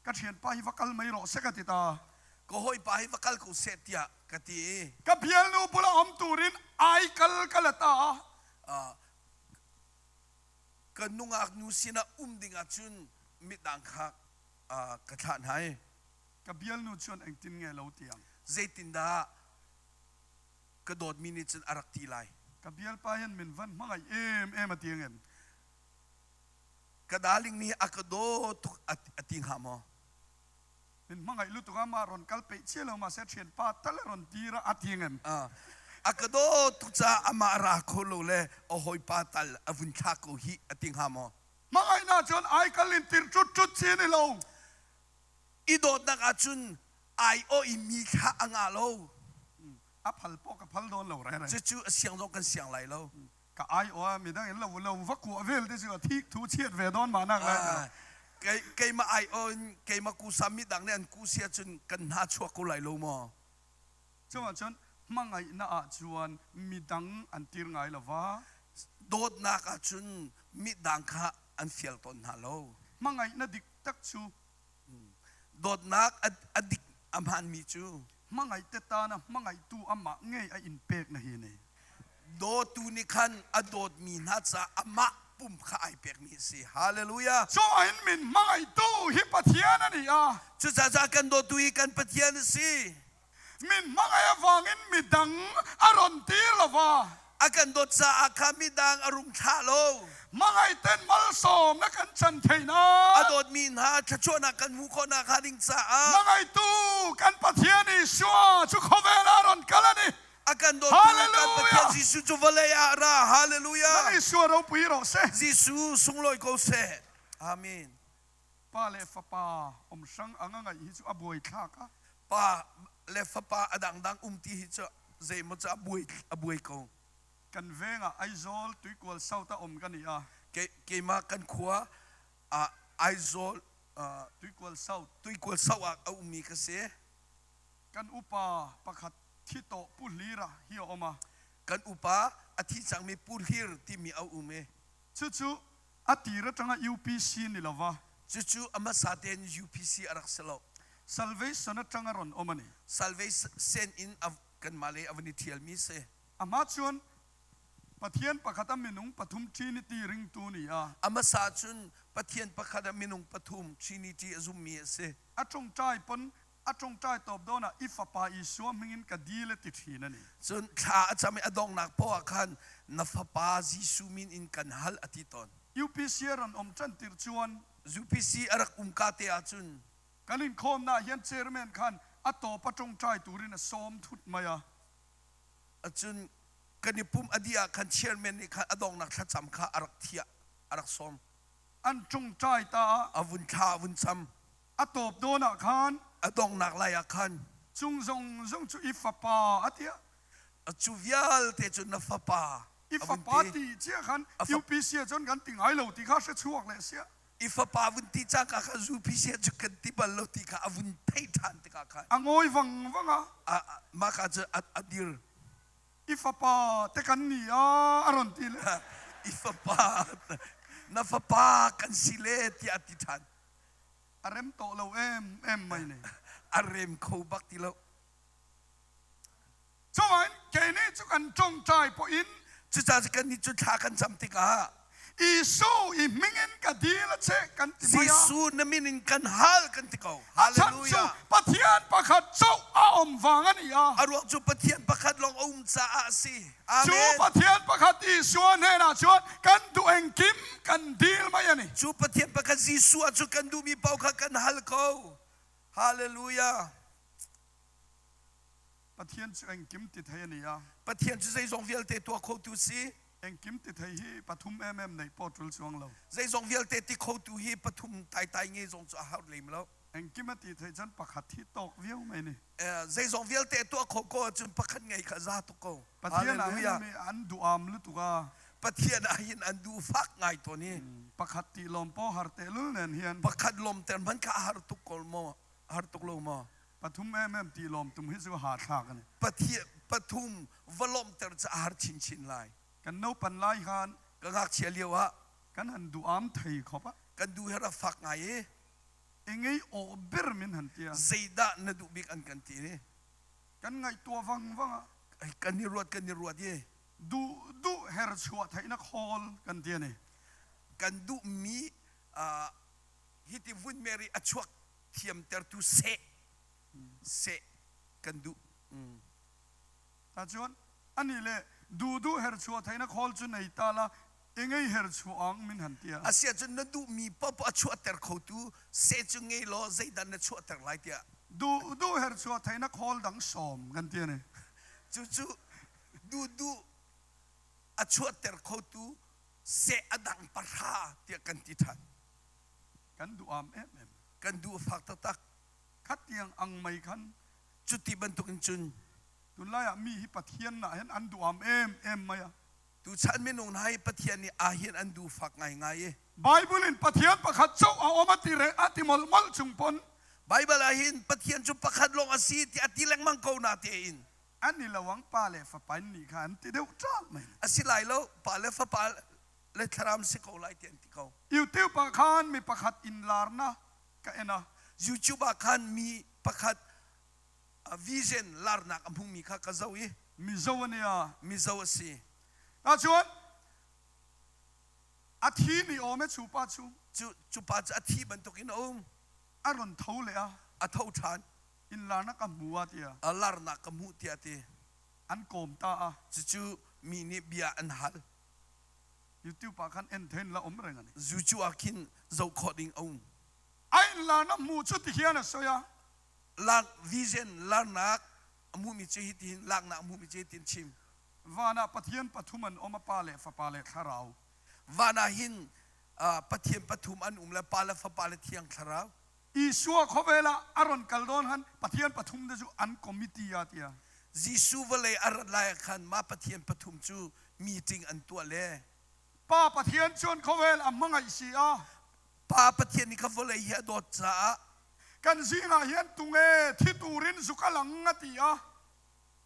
ka ṭhianpa hi va kal mei rawh seh ka ti ta. Ka hawipa hi va kal ko seh tiah ka ti i. Ka bialnu bula um turin ai kal ka la ta. Ka nungak nu sinah um ding ahcun midang kha ka thlah hna i. Ka bialnu cun engtin nge lo tiang. Zeitindah ka dawtmi nih cun a rak ti lai. Ka bialpa hin min van hmangaih em em a ti ngem. Ka darling nih a ka daw tuk a ti hnga maw? Min hmangaih lutuk a ma ron kal peih chia lo ma se thian pa tal ron tira a ti ngem. A ka daw tuk ca amah ra kho lo le a hawipa tal a vun thla ko hi a ti hnga maw? Hmangaih na cun ai kal in tir cut cut chi ni lo. I dawtnak ahcun ai awh i mi thla a ngah lo. A phal pawh ka phal dawn lo re re. Cucu a siang zong kan siang lai lo. Ka ai aw a midang in lo lo va kuah vel te cu a thik thu chiat ve dawn ma nak lai. Kei keimah ai aw in keimah kusa midang nih an ku sia cun kan hna chuak ko lai lo maw? Cungah cun hmangaihnak ah cun midang an tir ngai lo va. Dawtnak ah cun midang kha an fial tawn hna lo. Hmangaihnak dik tak cu Dawtnak a dik a hmaanmi cu hmangaih te tana hmangaihtu amah ngei a in pek na hi ni. Dawtu nih khan a dawtmi hna caah amah pum kha ai pekmi a si. Hallelujah. Cuain min hmangaihtu hi Pathian a ni a. Cucaah kan dawtu hi kan Pathian a si. Min hmangaih avangin midang a rawn tir lova. A kan dawt caah kha midang a rung thlah lo. Hmangaihten malsawmna kan chan theih nan. A dawtmi hna thluachuahnak kan hmuh khawhnak hnga ding caah. Hmangaihtu kan Pathian Isua cu khawvel ah rawn kal a ni. A kan dawtu kan Pathian Jesuh cu vawlei ah ra. Hallelujah. Nang Isua ropui rawh seh. Jesuh sunglawi ko seh. Amen. Pa le fapa um hrang anga ngaih hi cu a buai thlak a. Pa le fapa a dangdang um ti hi cu zeimaw cu a buai a buai ko. Kan veng ah Aizawl Tuikual South a um ka ni a. Ke keimah kan khua ah Aizawl Tuikual South Tuikual South ah a ummi ka si. Kan upa pakhat thi tawh Pu Hlira hi a um a. Kan upa a thi cangmi Pu Hlir timi a um i. Cucu a tir atanga UPC ni lova. Cucu a hmasa tein UPC a rak si lo. Salvation atanga rawn um a ni. Salvation in kanmah lei a van i ṭhialmi si. A hma cun Pathian pakhat a minung pathum Trinity ringtu ni a. A hmasa cun Pathian pakhat a minung pathum Trinity a zummi a si. A ṭongṭai pon a ṭongṭai tawp dawn ah i fapa Isua hmingin ka dil a ti ṭhin a ni. Cun thla a cam i a donghnak paoh ah khan na fapa Jesuh min in kan hal a ti tawn. UPC a ran um ṭan tir cun UPC a rak um ka te ahcun kan inkhawmnak hian chairman khan a tawp a ṭongṭai turin a sawm thut mai a. Cun kan i pumh a dih ah khan chairman nih khan a donghnak thlacam kha a rak thiah a rak sawm. An ṭongṭai ta ah a vun thla a vun cam. A tawp dawn ah khan a donghnak lai ah khan cung zong zong cu i fapa a tiah cu vialte cu na fapa i fapa ti cia khan UPC ah cun kan ti ngai lo ti kha hre chuak le sia i fapa vun ti cangka kha UPC ah cu kan ti bal lo ti kha a vun thei ṭhan tikah khan a ngawi vang vang a mah ka cu a dir I fapa te kan ni a a ron ti le i fapa na fapa kan si le tiah a ti ṭhan A rem tawh lo em em mai ne. A rem kho bak ti lo. Cumain kei nih cu kan ṭongṭai pawh in Cucaah kan nih cu thla kan cam tikah Jesuh i hming in ka dil a che kan ti mai ah Jesuh na min in kan hal kan ti ko. A chan cu Hallelujah. Pathian pakhat coh a um vang a ni a. A ruang cu Pathian pakhat lawng a um caah a si. Cu Pathian pakhat Isua hnenah cun kan duh engkim kan dil mai a ni. Cu Pathian pakhat Jesuh ah cu kan duhmi paoh kha kan hal ko. Hallelujah. Pathian cu engkim ti thei a ni a. Pathian cu zeizong vialte tuah khotu si. Engkim ti thei hi pathum mm neih pawh ṭul chuang lo. Zeizong vialte ti khotu hi pathum taitai nge zong cu a har lem lo. Engkim a ti thei cun pakhat hi tawk viau mai ni. Zeizong vialte tuah kho ko ahcun pakhat ngei kha za tuk ko. Pathian ah hin an duh am lutuk a. Pathian ah hin an duh fak ngai tawn i. Pakhat ti lawm paw har te lul nen hian. Pakhat lawm ter hmanh kha a har tuk ko maw? Har tuk lo maw? Pathum mm ti lawm tum hi cu ha thlak ani. Pathian pathum va lawmhter cu a har chinchin lai. Kan no pan lai khan ka ngakchia lio ah kan han duh am thei khop a. Kan duh her a fak ngai i. I ngei aw ber min han tia. Zeidah na duh bik an kan ti ni? Kan ngaihtuah vang vang ah. Kan i ruat kan i ruat i. Duh duh her chuah theihnak hall kan ti ani. Kan duhmi hiti vun Mary a chuak thiamtertu seh seh kan duh. Tacun ani le duh duh her chuah theihnak hall cu nei ta la i ngei her chuah ang min han tia. Asiah cun na duhmi paoh a chuahter khotu seh cu ngei law zeidah na chuahter lai tiah. Duh duh her chuah theihnak hall dang sawm kan ti ani. Cucu duh duh a chuahter khotu seh a dang pahra tiah kan ti ṭhan. Kan duh am em em. Kan duh a fak taktak. Khat tiang ang mei khan. Cuti bantukin cun. Tunlai ah mi hi Pathian nah hin an duh am em em mai a. Tuchan minung hna hi Pathian nih aa hin an duh fak ngaingai i. Bible in Pathian pakhat chauh a um a ti re a ti molmol chung pon. Bible ah hin Pathian cu pakhat lawng a si ti a ti lengmang ko na tein. An i lo ang pa le fapa in nih kha an ti deuh ṭal mai. A si lai lo pa le fapa le thlarau si ko lai ti an ti ko. YouTube ah khan mi pakhat in larna ka en a. YouTube ah khan mi pakhat vision larnak a hmumi kha ka zoh i Mizo a nia. Mizo a si. Tah chuan a thi ni awm e chu pa chu. Cu cu pa cu a thi bantukin a um. A rawn tho leh a. A tho ṭhan. Inlarnak ka hmu a ti a. A larnak ka hmuh tiah a ti. An kawm ta a. Cucu mi nih bia an hal. YouTube ah khan en thein la um reng a ni. Zucu ah khin zoh khawh ding a um. A inlarnak hmuh cu ti hian a sawi a. Lak vision larnak a hmuhmi cu hitihin laknak a hmuhmi cu hitin chim. Van ah Pathian pathum an um a Pa le Fapa le Thlarau. Van ah hin Pathian pathum an um le Pa le Fapa le Thiang Thlarau. Isua khawvel ah a ron kal dawn han Pathian pathum te cu an committee ah tiah. Jesuh vawlei a rat lai ah khan mah Pathian pathum cu meeting an tuah le. Pa Pathian cun khawvel a hmangaih si a. Pa Pathian nih kha vawlei hi a dawt caah. Kan zingah hian tunge thi turin zuk a lang a ti a.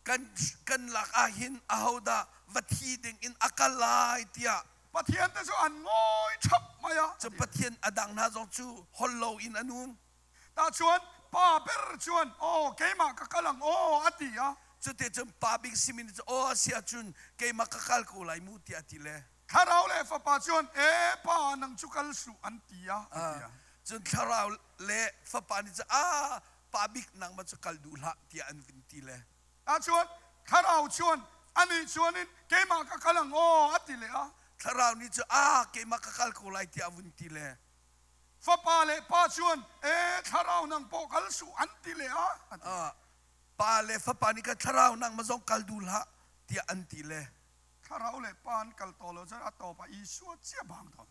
Kan kan lak ah hin ahodah va thi ding in a kal lai tiah. Pathian te cu an ngawi ṭhap mai a. Cun Pathian a dang hna zong cu holh lo in an um. Tah cun pa ber cun aw keimah ka kal ang aw a ti a. Cuti cun pa bik simi nih cun aw a si ahcun keimah ka kal ko lai mu tiah a ti le. Thlarau le Fapa cun e pa nang cu kal suh an ti a a ti a. Cun Thlarau le Fapa nih cun a pa bik nangmah cu kal duh hlah tiah an vun ti le. Ahcun Thlarau cun anih cun in keimah ka kal ang aw a ti le a. Thlarau nih cun a keimah ka kal ko lai tiah a vun ti le. Fapa le Pa cun e Thlarau nang pawh kal suh an ti le a. Pa le Fapa nih khan Thlarau nangmah zong kal duh hlah tiah an ti le. Thlarau le Pa an kal taw lo cun a tawp ah Isua cia bang tawn.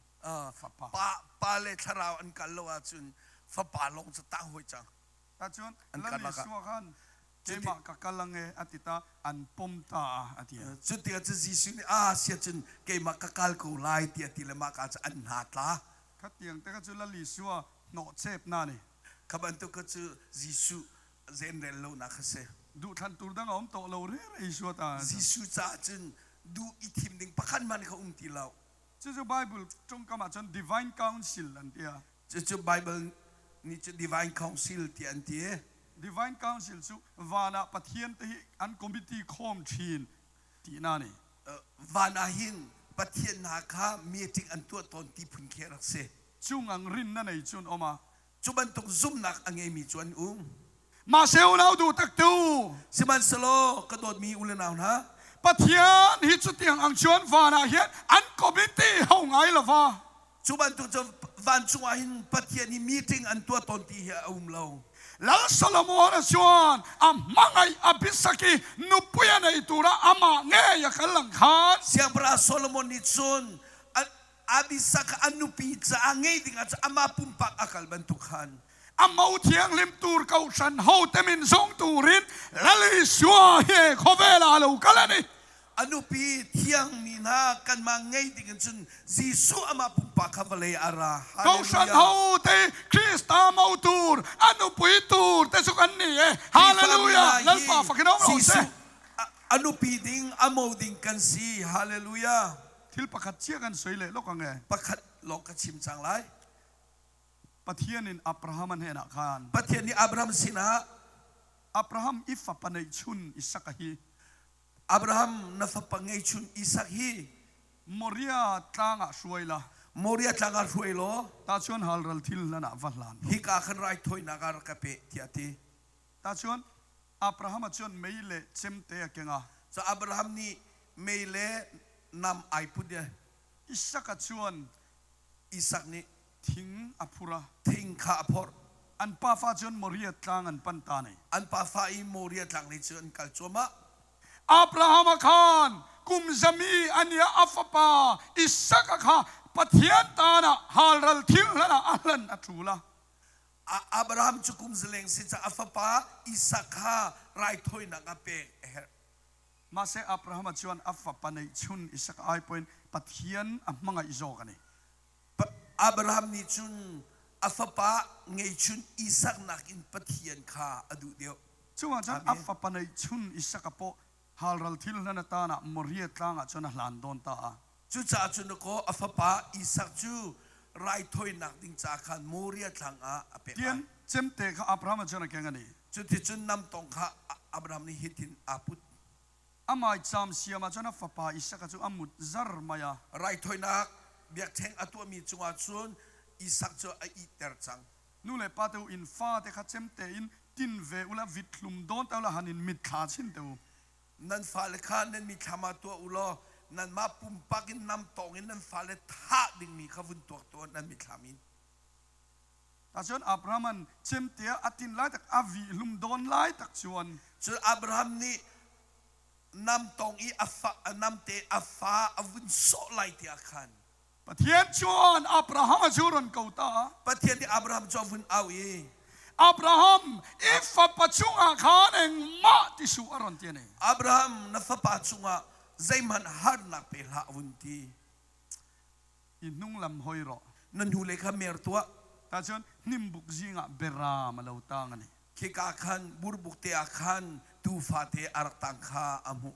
Fapa. Pa, pa le Thlarau an kal lo ahcun Fapa lawng cu tang hawi cang. Ahcun Lal Isua khan keimah ka kal ang e a ti ta an pom ta a a ti. Cu tikah cun Jesuh nih a sia cun keimah ka kal ko lai tiah ti le mah ka cu an hna tla. Kha tiang te kha cu Lal Isua hnawh chep na ni. Kha bantuk kha cu Jesuh zenrel lonak kha si. Duhthlan tur dang a um tawh lo re re Isua ta. Jesuh caah cun duh i thim ding pakhat hmanh kha um ti lo. Cucu Bible tongkam ah cun divine council an ti a. Cucu Bible nih cu Divine Council tiah an ti. Divine Council cu van ah Pathian te hi an committee khawm ṭhin tina ni. Van ah hin Pathian hna kha meeting an tuah tawn ti phun khi a rak si. Cungang rin na nei cun om a. Cu bantuk zumhnak a ngeimi cu an um. Mah unau duh tak tu. Sihmanhsehlaw ka dawtmi u le nau hna. Pathian hi cutiang ang chuan van ah hin an committee ho ngai lova. Cu bantuk cu vancung ah hin Pathian hi meeting an tuah tawn ti hi a um lo. Lal Solomon a chuan a hmangaih a bisaki nupui a nei tura amah ngei a kal lang khan. Siangpahrang Solomon nih cun Abisak a nupi caah ngei dingah cu amah pumpak a kal bantuk khan. A mo thianghlim tur kohhran hote min zong turin Lal Isua hi khawvel ah lo kal a ni. A nupi thiangmi hna kanmah ngei dingin cun Jesuh amah pumpak kha vawlei ah a ra. Kohhran hote Krista mo tur a nupui tur te chu kan ni e. Hallelujah! Lalpa fakin om rawh seh. A nupi ding a mo ding kan si. Hallelujah! Thil pakhat chia kan soi leh lok ang e. Pakhat lawng ka chim cang lai. Pathian in Abraham a hnenah khan. Pathian nih Abraham sinah Abraham i fapa neihchun Isak hi Abraham na fapa ngeihchun Isak hi Moriah tlang ah hruai la Moriah tlang ah hruai law tahchuan halral thil hlan ah va hlan hika khan raithawinak ah rak ka pe tiah a ti. Tahchuan Abraham ah cun mei le cemte a keng a. Cu Abraham nih mei le nam ai put i Isak ah cun Isak nih thing a phur a. Thing kha a phorh. An pafa cun Moriah tlang an pan ta ne. An pafa i Moriah tlang lei cu an kal cuahmah. Abraham ah khan kum zami a nia a fapa Isak kha Pathian tan ah halral thil hlan ah a hlan a ṭul a. Abraham cu kum zaleng si caah a fapa Isak kha raithawinak ah pek a herh. Mahse Abraham ah cun a fapa neihchun Isak ai poin Pathian a hmangaih zawk a ni. Abraham nih cun a fapa ngeihchun Isak nakin Pathian kha a duh deuh. Cungah cun a fapa neihchun Isak a pawh halral thil hlan a tan ah Moriah tlang ah cun a hlan dawn ta a. Cucaah cun kaw a fapa Isak cu raithawinak ding ca khan Moriah tlang ah a pek lai. Tian cemte kha Abraham ah cun a keng a ni. Cuticun namtong kha Abraham nih hitin aa put. A maicham siamah chuan a fapa Isaka chu a mut zar mai a. Raithawinak biakṭheng a tuahmi cungah cun Isak cu a ihter cang. Nu leh pa te u, in fate kha chem tein tin ve ula, vit hlum dawn ta ula, han in mitthla chin teh u. Nan fale kha nan mithlam ah tuah u law nanmah pumpak in namtawng in nan fale thah dingmi kha vun tuak tuah nan mithlam in. Tah cun Abraham an cemte ah a tin lai tak a vih hlum dawn lai tak chuan. Cun Abraham nih namtawng i a fa namte a fa a vun sawh lai ti ah khan. Pathian chuan Abraham a cu ron ko ta. Pathian nih Abraham cu a vun au i. Abraham, i fapa chungah khan engmah ti suh a ron ti a ni. Abraham, na fapa chungah zeihmanh harnak pe hlah a vun ti. I hnunglam hoi rawh. Na hnulei kha mer tuah. Tah cun hnimbuk zingah beraam a lo tang a ni. Khika khan burbuk te ah khan tuufa te a rak tang kha a hmuh.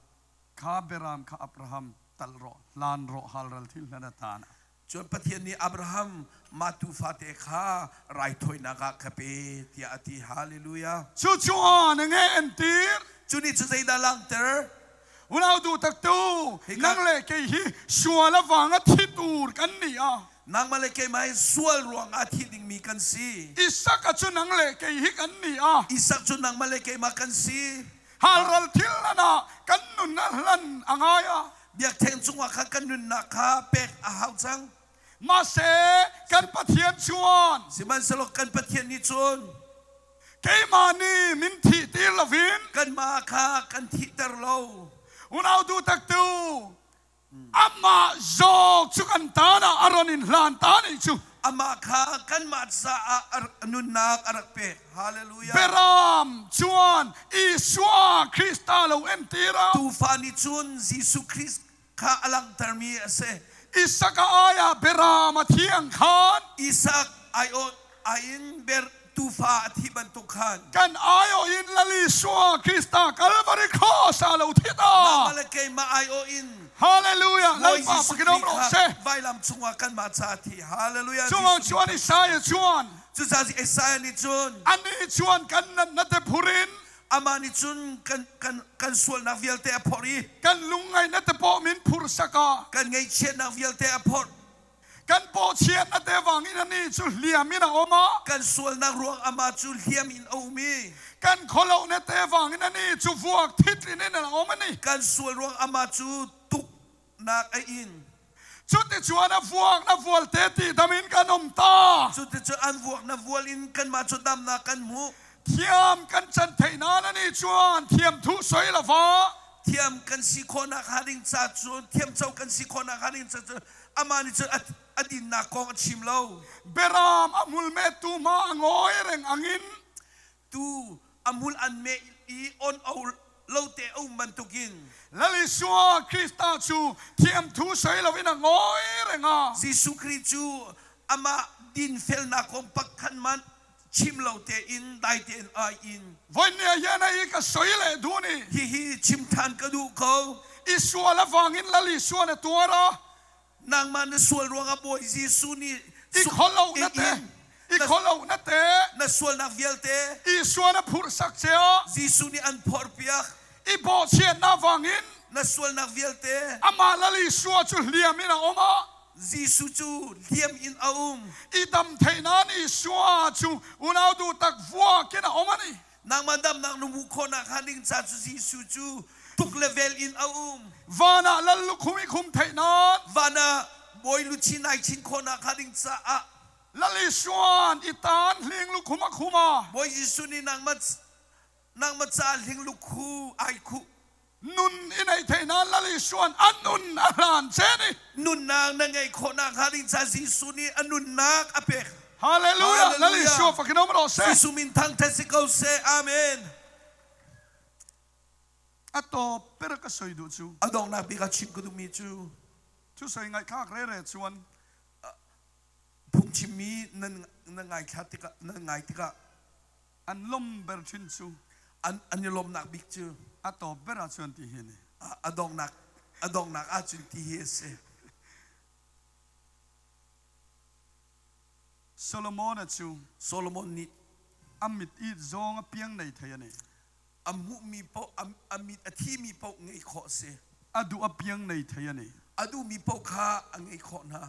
Kha beraam kha Abraham tal rawh, hlan rawh, halral thil hlan a tan ah. Cun Pathian nih Abraham mah tuufa te kha raithawinak ah ka pe tiah a ti. Hallelujah. Cucu na nge entir. Cu nih cu zeidah langhter? Unau duh taktu, nang le kei hi sual a vang a thi tur kan ni a. Nangmah le keimah hi sual ruang ah thi dingmi kan si. Isak cu nang le kei hi kan ni a. Isak cu nangmah le keimah kan si. Halral thil hlan ah kan nun a hlan a ngai a. Biakṭheng cungah khan kan nunnak kha pek a hau cang. Mahse kan Pathian chuan. Sihmanhsehlaw kan Pathian nih cun. Keimah nih min thihtir loin kanmah kha kan thihter lo. Unau duh taktu, amah zawk cu kan tan ah a ron in hlan ta nih cu. Amah kha kanmah caah nunnak a rak pek. Hallelujah. Beram chuan Isua Krista lo entir a. Tuufa nih cun Jesuh Christ kha a langhtermi a si. Isak a ai ah Beram a thiang khan. Isak aiawh ai in ber tuufa a thih bantuk khan. Kan aiawh in Lal Isua Krista Kalvari cross ah lo thi ta. Nangmah le keimah aiawh in. Hallelujah. Lalpa pakin um rawh seh. Vailam cungah kanmah ca a thi. Hallelujah. Cungah chuan Isaiah chuan. Cucaah Isaiah nih cun. Anih chuan kan natna te phur in. Amah nih cun kan, kan, kan sualnak vialte a phorh i kan lungngaihnak te paw min phursak ah kan ngaihchiatnak vialte a phorh. Kan pawchiatnak te vang in anih cu hliam in a um ah kan sualnak ruang amah cu hliam in a um i kan khualohnak te vang in anih cu vuak thitlin in a um ani. Kan sual ruang amah cu tuknak a in. Cuticuan a vuak na vual te ti dam in kan um ta. Cuticun an vuak na vual in kanmah cu damnak kan hmuh. Thiam kan can theih nain anih chuan thiam thu soi lova. Thiam kan si khawhnak hnga ding ca cun thiamco kan si khawhnak hnga ding ca cun amah nih cun a dinnak kong a chim lo. Beram a hmul mettu hma a ngawi reng angin. Tu a hmul an meh i on o lo te a um bantukin Lal Isua Krista cu thiamthu soi loin a ngawi reng a. Jesuh Khrih cu amah dinfelnak kong pakhat hmanh chim lo tein dai tein ai in. Voi ni ah hian hei ka soi le duh ni. Hihi chim than ka duh ko. I sual a vangin Lal Isua na tuar a. Nangmah na sual ruangah Bawi Jesuh nih i kholo na te i kholo na te na sualnak vialte Isua na phurhsak cia Jesuh nih an phorhpiak i bawhchiatnak vangin na sualnak vialte amah Lal Isua cu hliam in a um ah Jesuh cu hliam in a um i dam theihnak Isua cu unau duh tak vuak in a um ani Nangmah damnak na hmuh khawhnak hnga ding ca cu Jesuh cu tuk le vel in a um. Van ah lal lukhum i khum theih nan. Van ah bawi luchin ai chin khawhnak hnga ding caah. Lal Isuan i tan hling lukhum a khum a. Bawi Jesuh nih nangmah nangmah ca hling lukhu ai khuh. Nun i neih theih nan Lal Isuan a nun a hlan che ni. Nunnak na ngeih khawhnak hnga ding ca Jesuh nih a nunnak a pek. Hallelujah. Lal Isua fakin um rawh seh. Jesuh min thangthat si ko seh. Amen. A tawp ber ka soi duh cu. A donghnak bik ah chim ka duhmi cu. Cu soi ngaihthlak rere chuan. Phungchimmi nan nan ngaithla tikah nan ngai tikah an lom ber thin cu an an i lawmnak bik cu a tawp ber ah chuan ti hi ni a donghnak a donghnak ahcun ti hi a si. Solomon cu Solomon nih a mit i zawng a piang nei thei a ni. A hmuhmi paoh a mit a thimi paoh ngeih khawh a si. A duh apiang nei thei a ni. A duhmi paoh kha a ngeih khawh hna.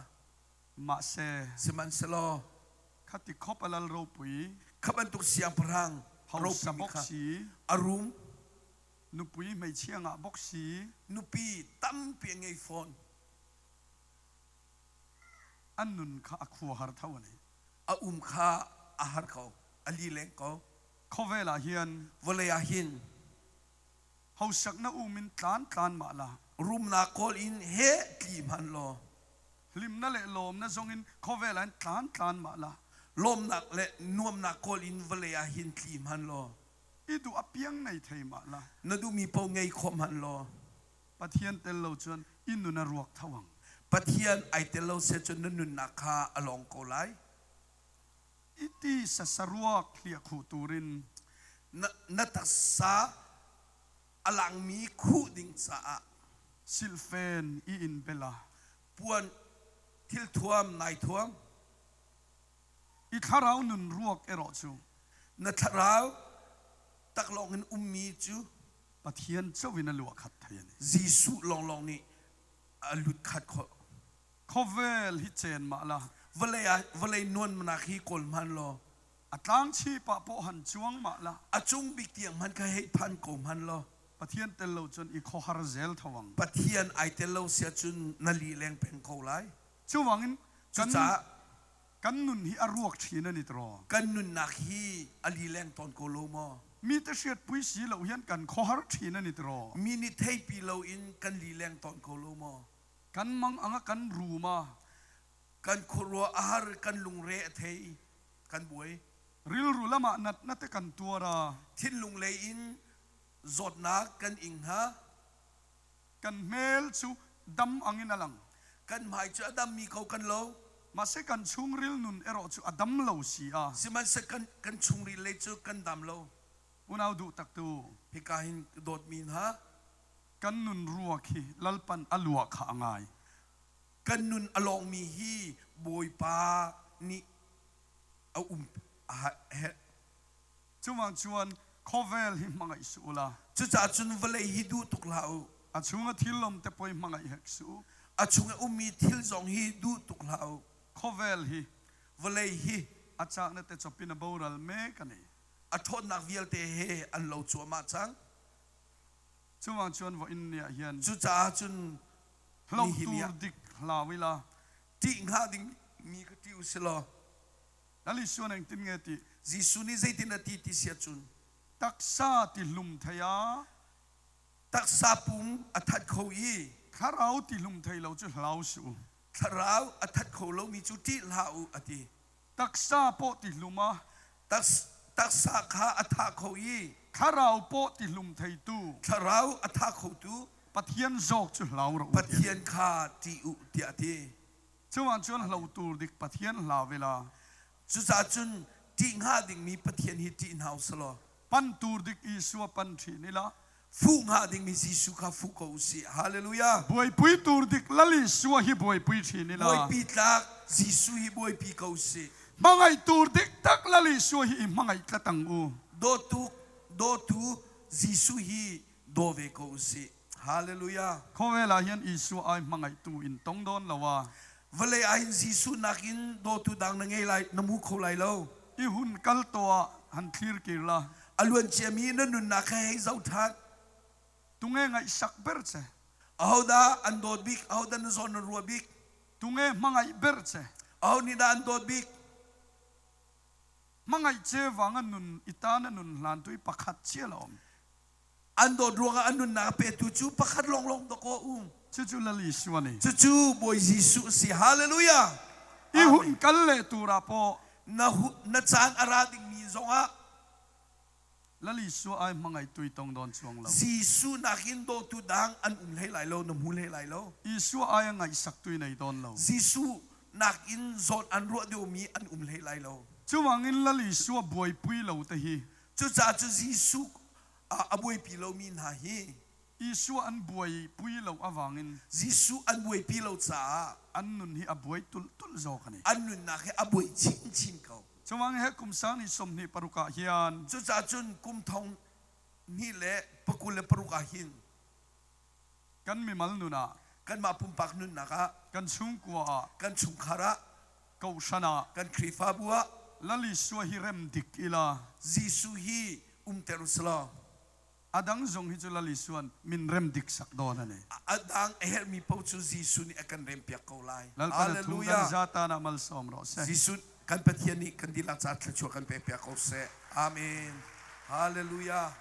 Mahse, Sihmanhsehlaw khati khop a lal ropui. Kha bantuk siangpahrang hausa ropimi bawk kha si. a rum. Nupui hmeichhia ngah bawk si. Nupi tampi a ngei fawn. An nun kha a khua har tho a ni. A um kha a har ko, a lileng ko. Khawvel ah hin Vawlei ah hin hausaknak um in tlan tlan mah la. Rumnak kawl in heh tli hmanh law. Hlimnak le lawmnak zong in khawvel ah hin tlan tlan mah la. Lawmnak le nuamnak kawl in vawlei ah hin tli hmanh law. I duh a piang nei thei mah la. Na duhmi paoh ngei khawh hmanh law. Pathian tel lo cun i nun a ruak tho ang. Pathian ai tel lo seh cun na nunnak kha a lawng ko lai. I ti sasaruak hliahkhuh turin. Na, na taksa a langmi khuh ding caah. Silhfen i in bela. Puan thilthuam nai thuam. I thlarau nun ruak erawh cu. Na thlarau taklawng in ummi cu. Pathian cho in a luah khat thei a ni. Jesuh lawnglawng nih a lut khat khawh. Khawvel hi chen mah la. Vawlei ah vawlei nuannak hi kawl hman law. A tlang chip ah pawh han chuang mah la. A cung bik tiang hman kha hei phan ko hman law. Pathian tel lo cun i khuahar zel tho ang. Pathian ai tel lo sia cun na li leng peng ko lai. Cuwangin kan Cucaah kan nun hi a ruak ṭhin an i tiraw. Kan nunnak hi a lileng tawn ko lo maw? Mi te hriatpui si lo hian kan khuahar ṭhin an i tiraw. Mi nih theipi loin kan lileng tawn ko lo maw? Kan mang anga kan rum a. Kan khuaruah a har, kan lungre a thei, kan buai. Rilru lamah natna te kan tuar a. Thinlung lei in zawtnak kan ing hna. Kan hmel cu dam angin a lang. Kan hmai cu a dammi ko kan lo. Mahse kan chungril nun erawh cu a dam lo si a. Sihmanhseh kan, kan chungril lei cu kan dam lo. Unau duh taktu. Hika hin dawtmi hna. Kan nun ruak hi Lalpan a lua kha a ngai. Kan nun a lawngmi hi Bawipa nih a um a herh. Cuvang chuan khawvel hi hmangaih suh u la. Cucaah cun vawlei hi duh tuk hlah u. A chung a thil um te poi hmangaih hek suh u. A chung a ummi thil zong hi duh tuk hlah u. Khawvel hi vawlei hi a cakna te chawpin a boral mek a ni. A ṭhawnnak vialte he an lo cuahmah cang. Cuvang chuan vo in ni ah hian Cucaah cun hlo nihin ni tur ah dik hlau ila. ṭih hnga ding mi kha ṭih u si law Lal Isuan engtin nge ti? Jesuh nih zeitin a ti ti si ahcun Taksa ti hlum thei ah taksa pum a that kho i thlarau ti hlum thei lo cu hlau suh u. Thlarau a that kho lomi cu ṭih hlah u a ti. Taksa pawh ti hlum ah Taksa kha a thah kho i thlarau pawh ti hlum theitu thlarau a thah khotu Pathian zawk cu hlau rawh u. Pathian kha ṭih u tiah a ti. Cuah cun hlo tur dik Pathian hla vela. Cucaah cun ṭih hnga dingmi Pathian hi ṭih hna u selaw. Pan tur dik Isua pan ṭhin ila. Fuh hnga dingmi Jesuh kha fuh ko u sih. Hallelujah. Buaipui tur dik Lal Isua hi buaipui ṭhin ila. Buaipi tlak Jesuh hi buaipi ko u sih. Hmangaih tur dik tak Lal Isua hi i hmangaih tlat ang u. Dawtu dawtu Jesuh hi daw ve ko u sih. Hallelujah. Khawvel ah hin Isua ai hmangaihtu in tong dawn lo a. Vawlei ah hin Jesuh nakin dawtu dang na ngei lai, na hmu kho lai lo. I hun kal to ah han thlir kir la. A luan ciami na nunnak he hei zoh ṭhan. Tunge ngaihsak ber che. Ahodah an dawt bik? Ahodah na zawn na ruah bik? Tunge hmangaih ber che. Aho nih dah an dawt bik? Hmangaih che wang a nun i ta na nun hlan tu i pakhat chia la om. An dawt ruangah an nunnak a petu cu pakhat lawnglawng dawkaw um. Cucu Lal Isua nih. Cucu Bawi Jesuh a si. Hallelujah. I hun kal le tur ah pawh. Na, na caan a ra dingmi zongah. Lal Isua ai hmangaih tui tong dawn chuang lo. Jesuh nakin dawtu dang an um hlei lai lo, na hmu hlei lai lo. Isua ai a ngaihsak tui nei dawn lo. Jesuh nakin zawn an ruah deuhmi an um hlei lai lo. Cuwangin Lal Isua buaipui lo te hi. Cucaah cu Jesuh a buaipi lomi hna hi Isua an buaipui lo awangin Jesuh an buaipi lo caah an nun hi a buai tulh tulh zawk a ni. An nunnak hi a buai chinchin ko. Cuwang he kum sang ni 26 ah hian Cucaah cun kum thong hnih le pakul le paruk ah hin kan mimal nun ah kanmah pumpak nunnak ah kan chungkua ah kan chungkhar ah kohhran ah kan Khrihfabu ah Lal Isua hi rem dik ila Jesuh hi umter usalaw A dang zong hi cu Lal Isuan min rem dik sak dawn a ni. A dang a herhmi paoh cu Jesuh nih a kan rempiak ko lai. Lalpa na thu kan zatan ah malsawm rawh seh. Jesuh kan Pathian nih kan dihlak caah thluachuah kan pekpiak ko seh. Amen. Hallelujah.